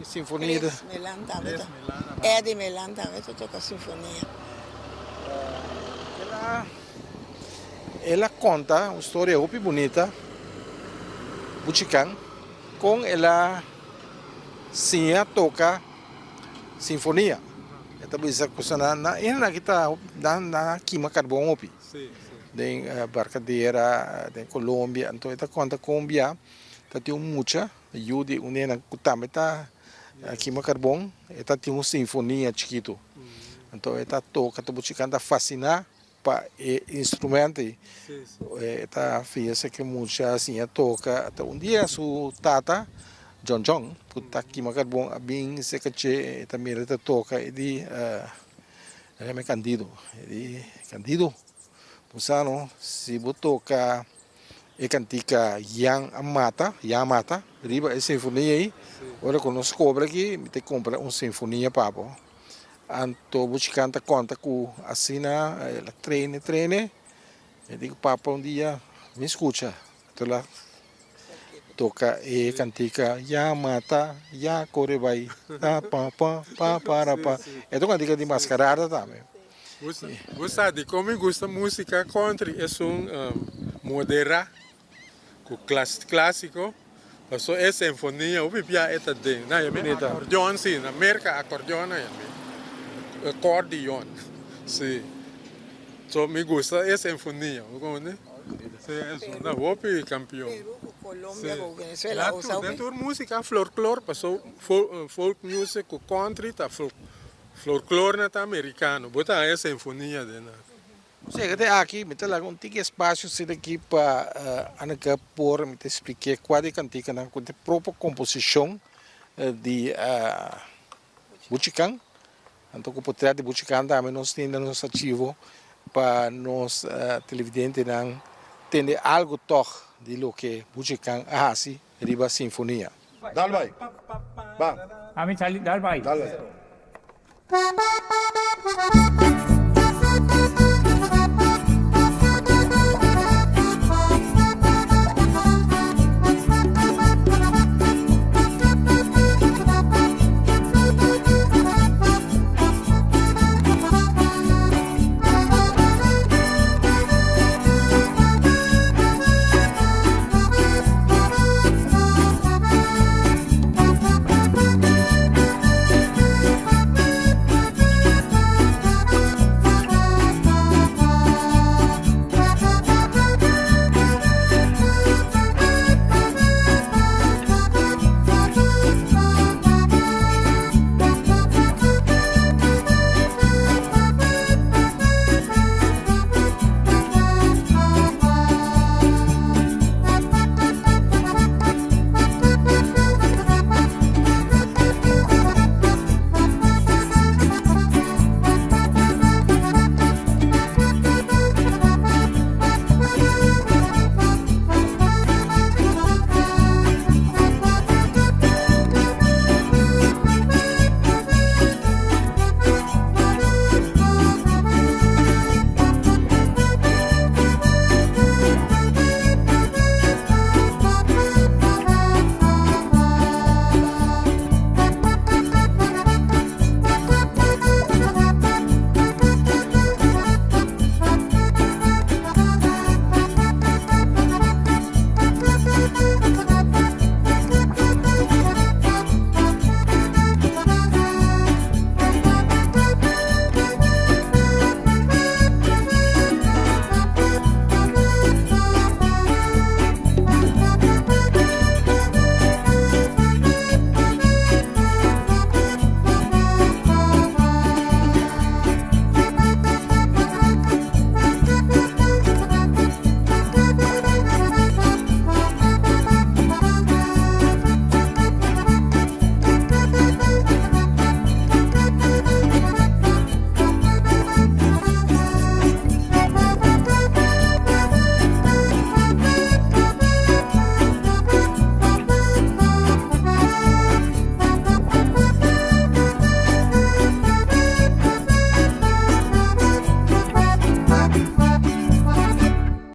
Sinfonia. Chris Melan tambe ta, Eddie Melan tambe ta toca sinfonia. El a conta un storia hopi bunita, Buchi Can, con el a siña toca. Sinfonia. E ta bisa ku sa nan nan hende aki ta nan nan a kima karbon hopi den Barcadera den Colombia anto e ta konta kon bia ta tin un mucha yu di un nena ku tambe ta kima karbon e ta tin un sinfonia chikitu anto e ta toka ta buchi kanta fasina Pa e instrumento ei e ta fihese ke mucha a siña toka. Ta un dia su tata John John ku ta kima karbon a bin serka dje e ta mira e ta toka e di e yama Candido e di Candido bo sa no si bo toka e kantika Jan a mata Jan a mata riba e sinfonia ei ora ku nos kobra aki mi ta kumpra un sinfonia pa bo. Anto Buchikan ta konta ku asina el a trene trene, e di ku papa un dia mi skucha, anto el a toka e kantika Ya mata, ya kore bai, ta pa pa pa para pa. E ta un kantika di maskarada tambe. Bo sa dikon mi gusta musika country? Esun moderá Ku klasiko paso e sinfonia hopi bia e ta den na yami akordeon si na merka akordeon na yami akordeon si so mi gusta e sinfonia bo konosi si e sona hopi kampion si den tur musika florklor paso folk music ku country ta florklor na ta amerikano bo ta haña sinfonia den nan. Sega te aki mi ta laga un tiki espacio sita aki pa Anneke por mi ta explique cua di e canticanan cu ta e propio composicion di Buchican. Anto cu potret di Buchican tambe nos tin den nos archivo pa nos televidentenan tende algo tog di loke Buchican a haci riba sinfonia. Dal bai. Ba. Ami sali dal bai. Dal bai.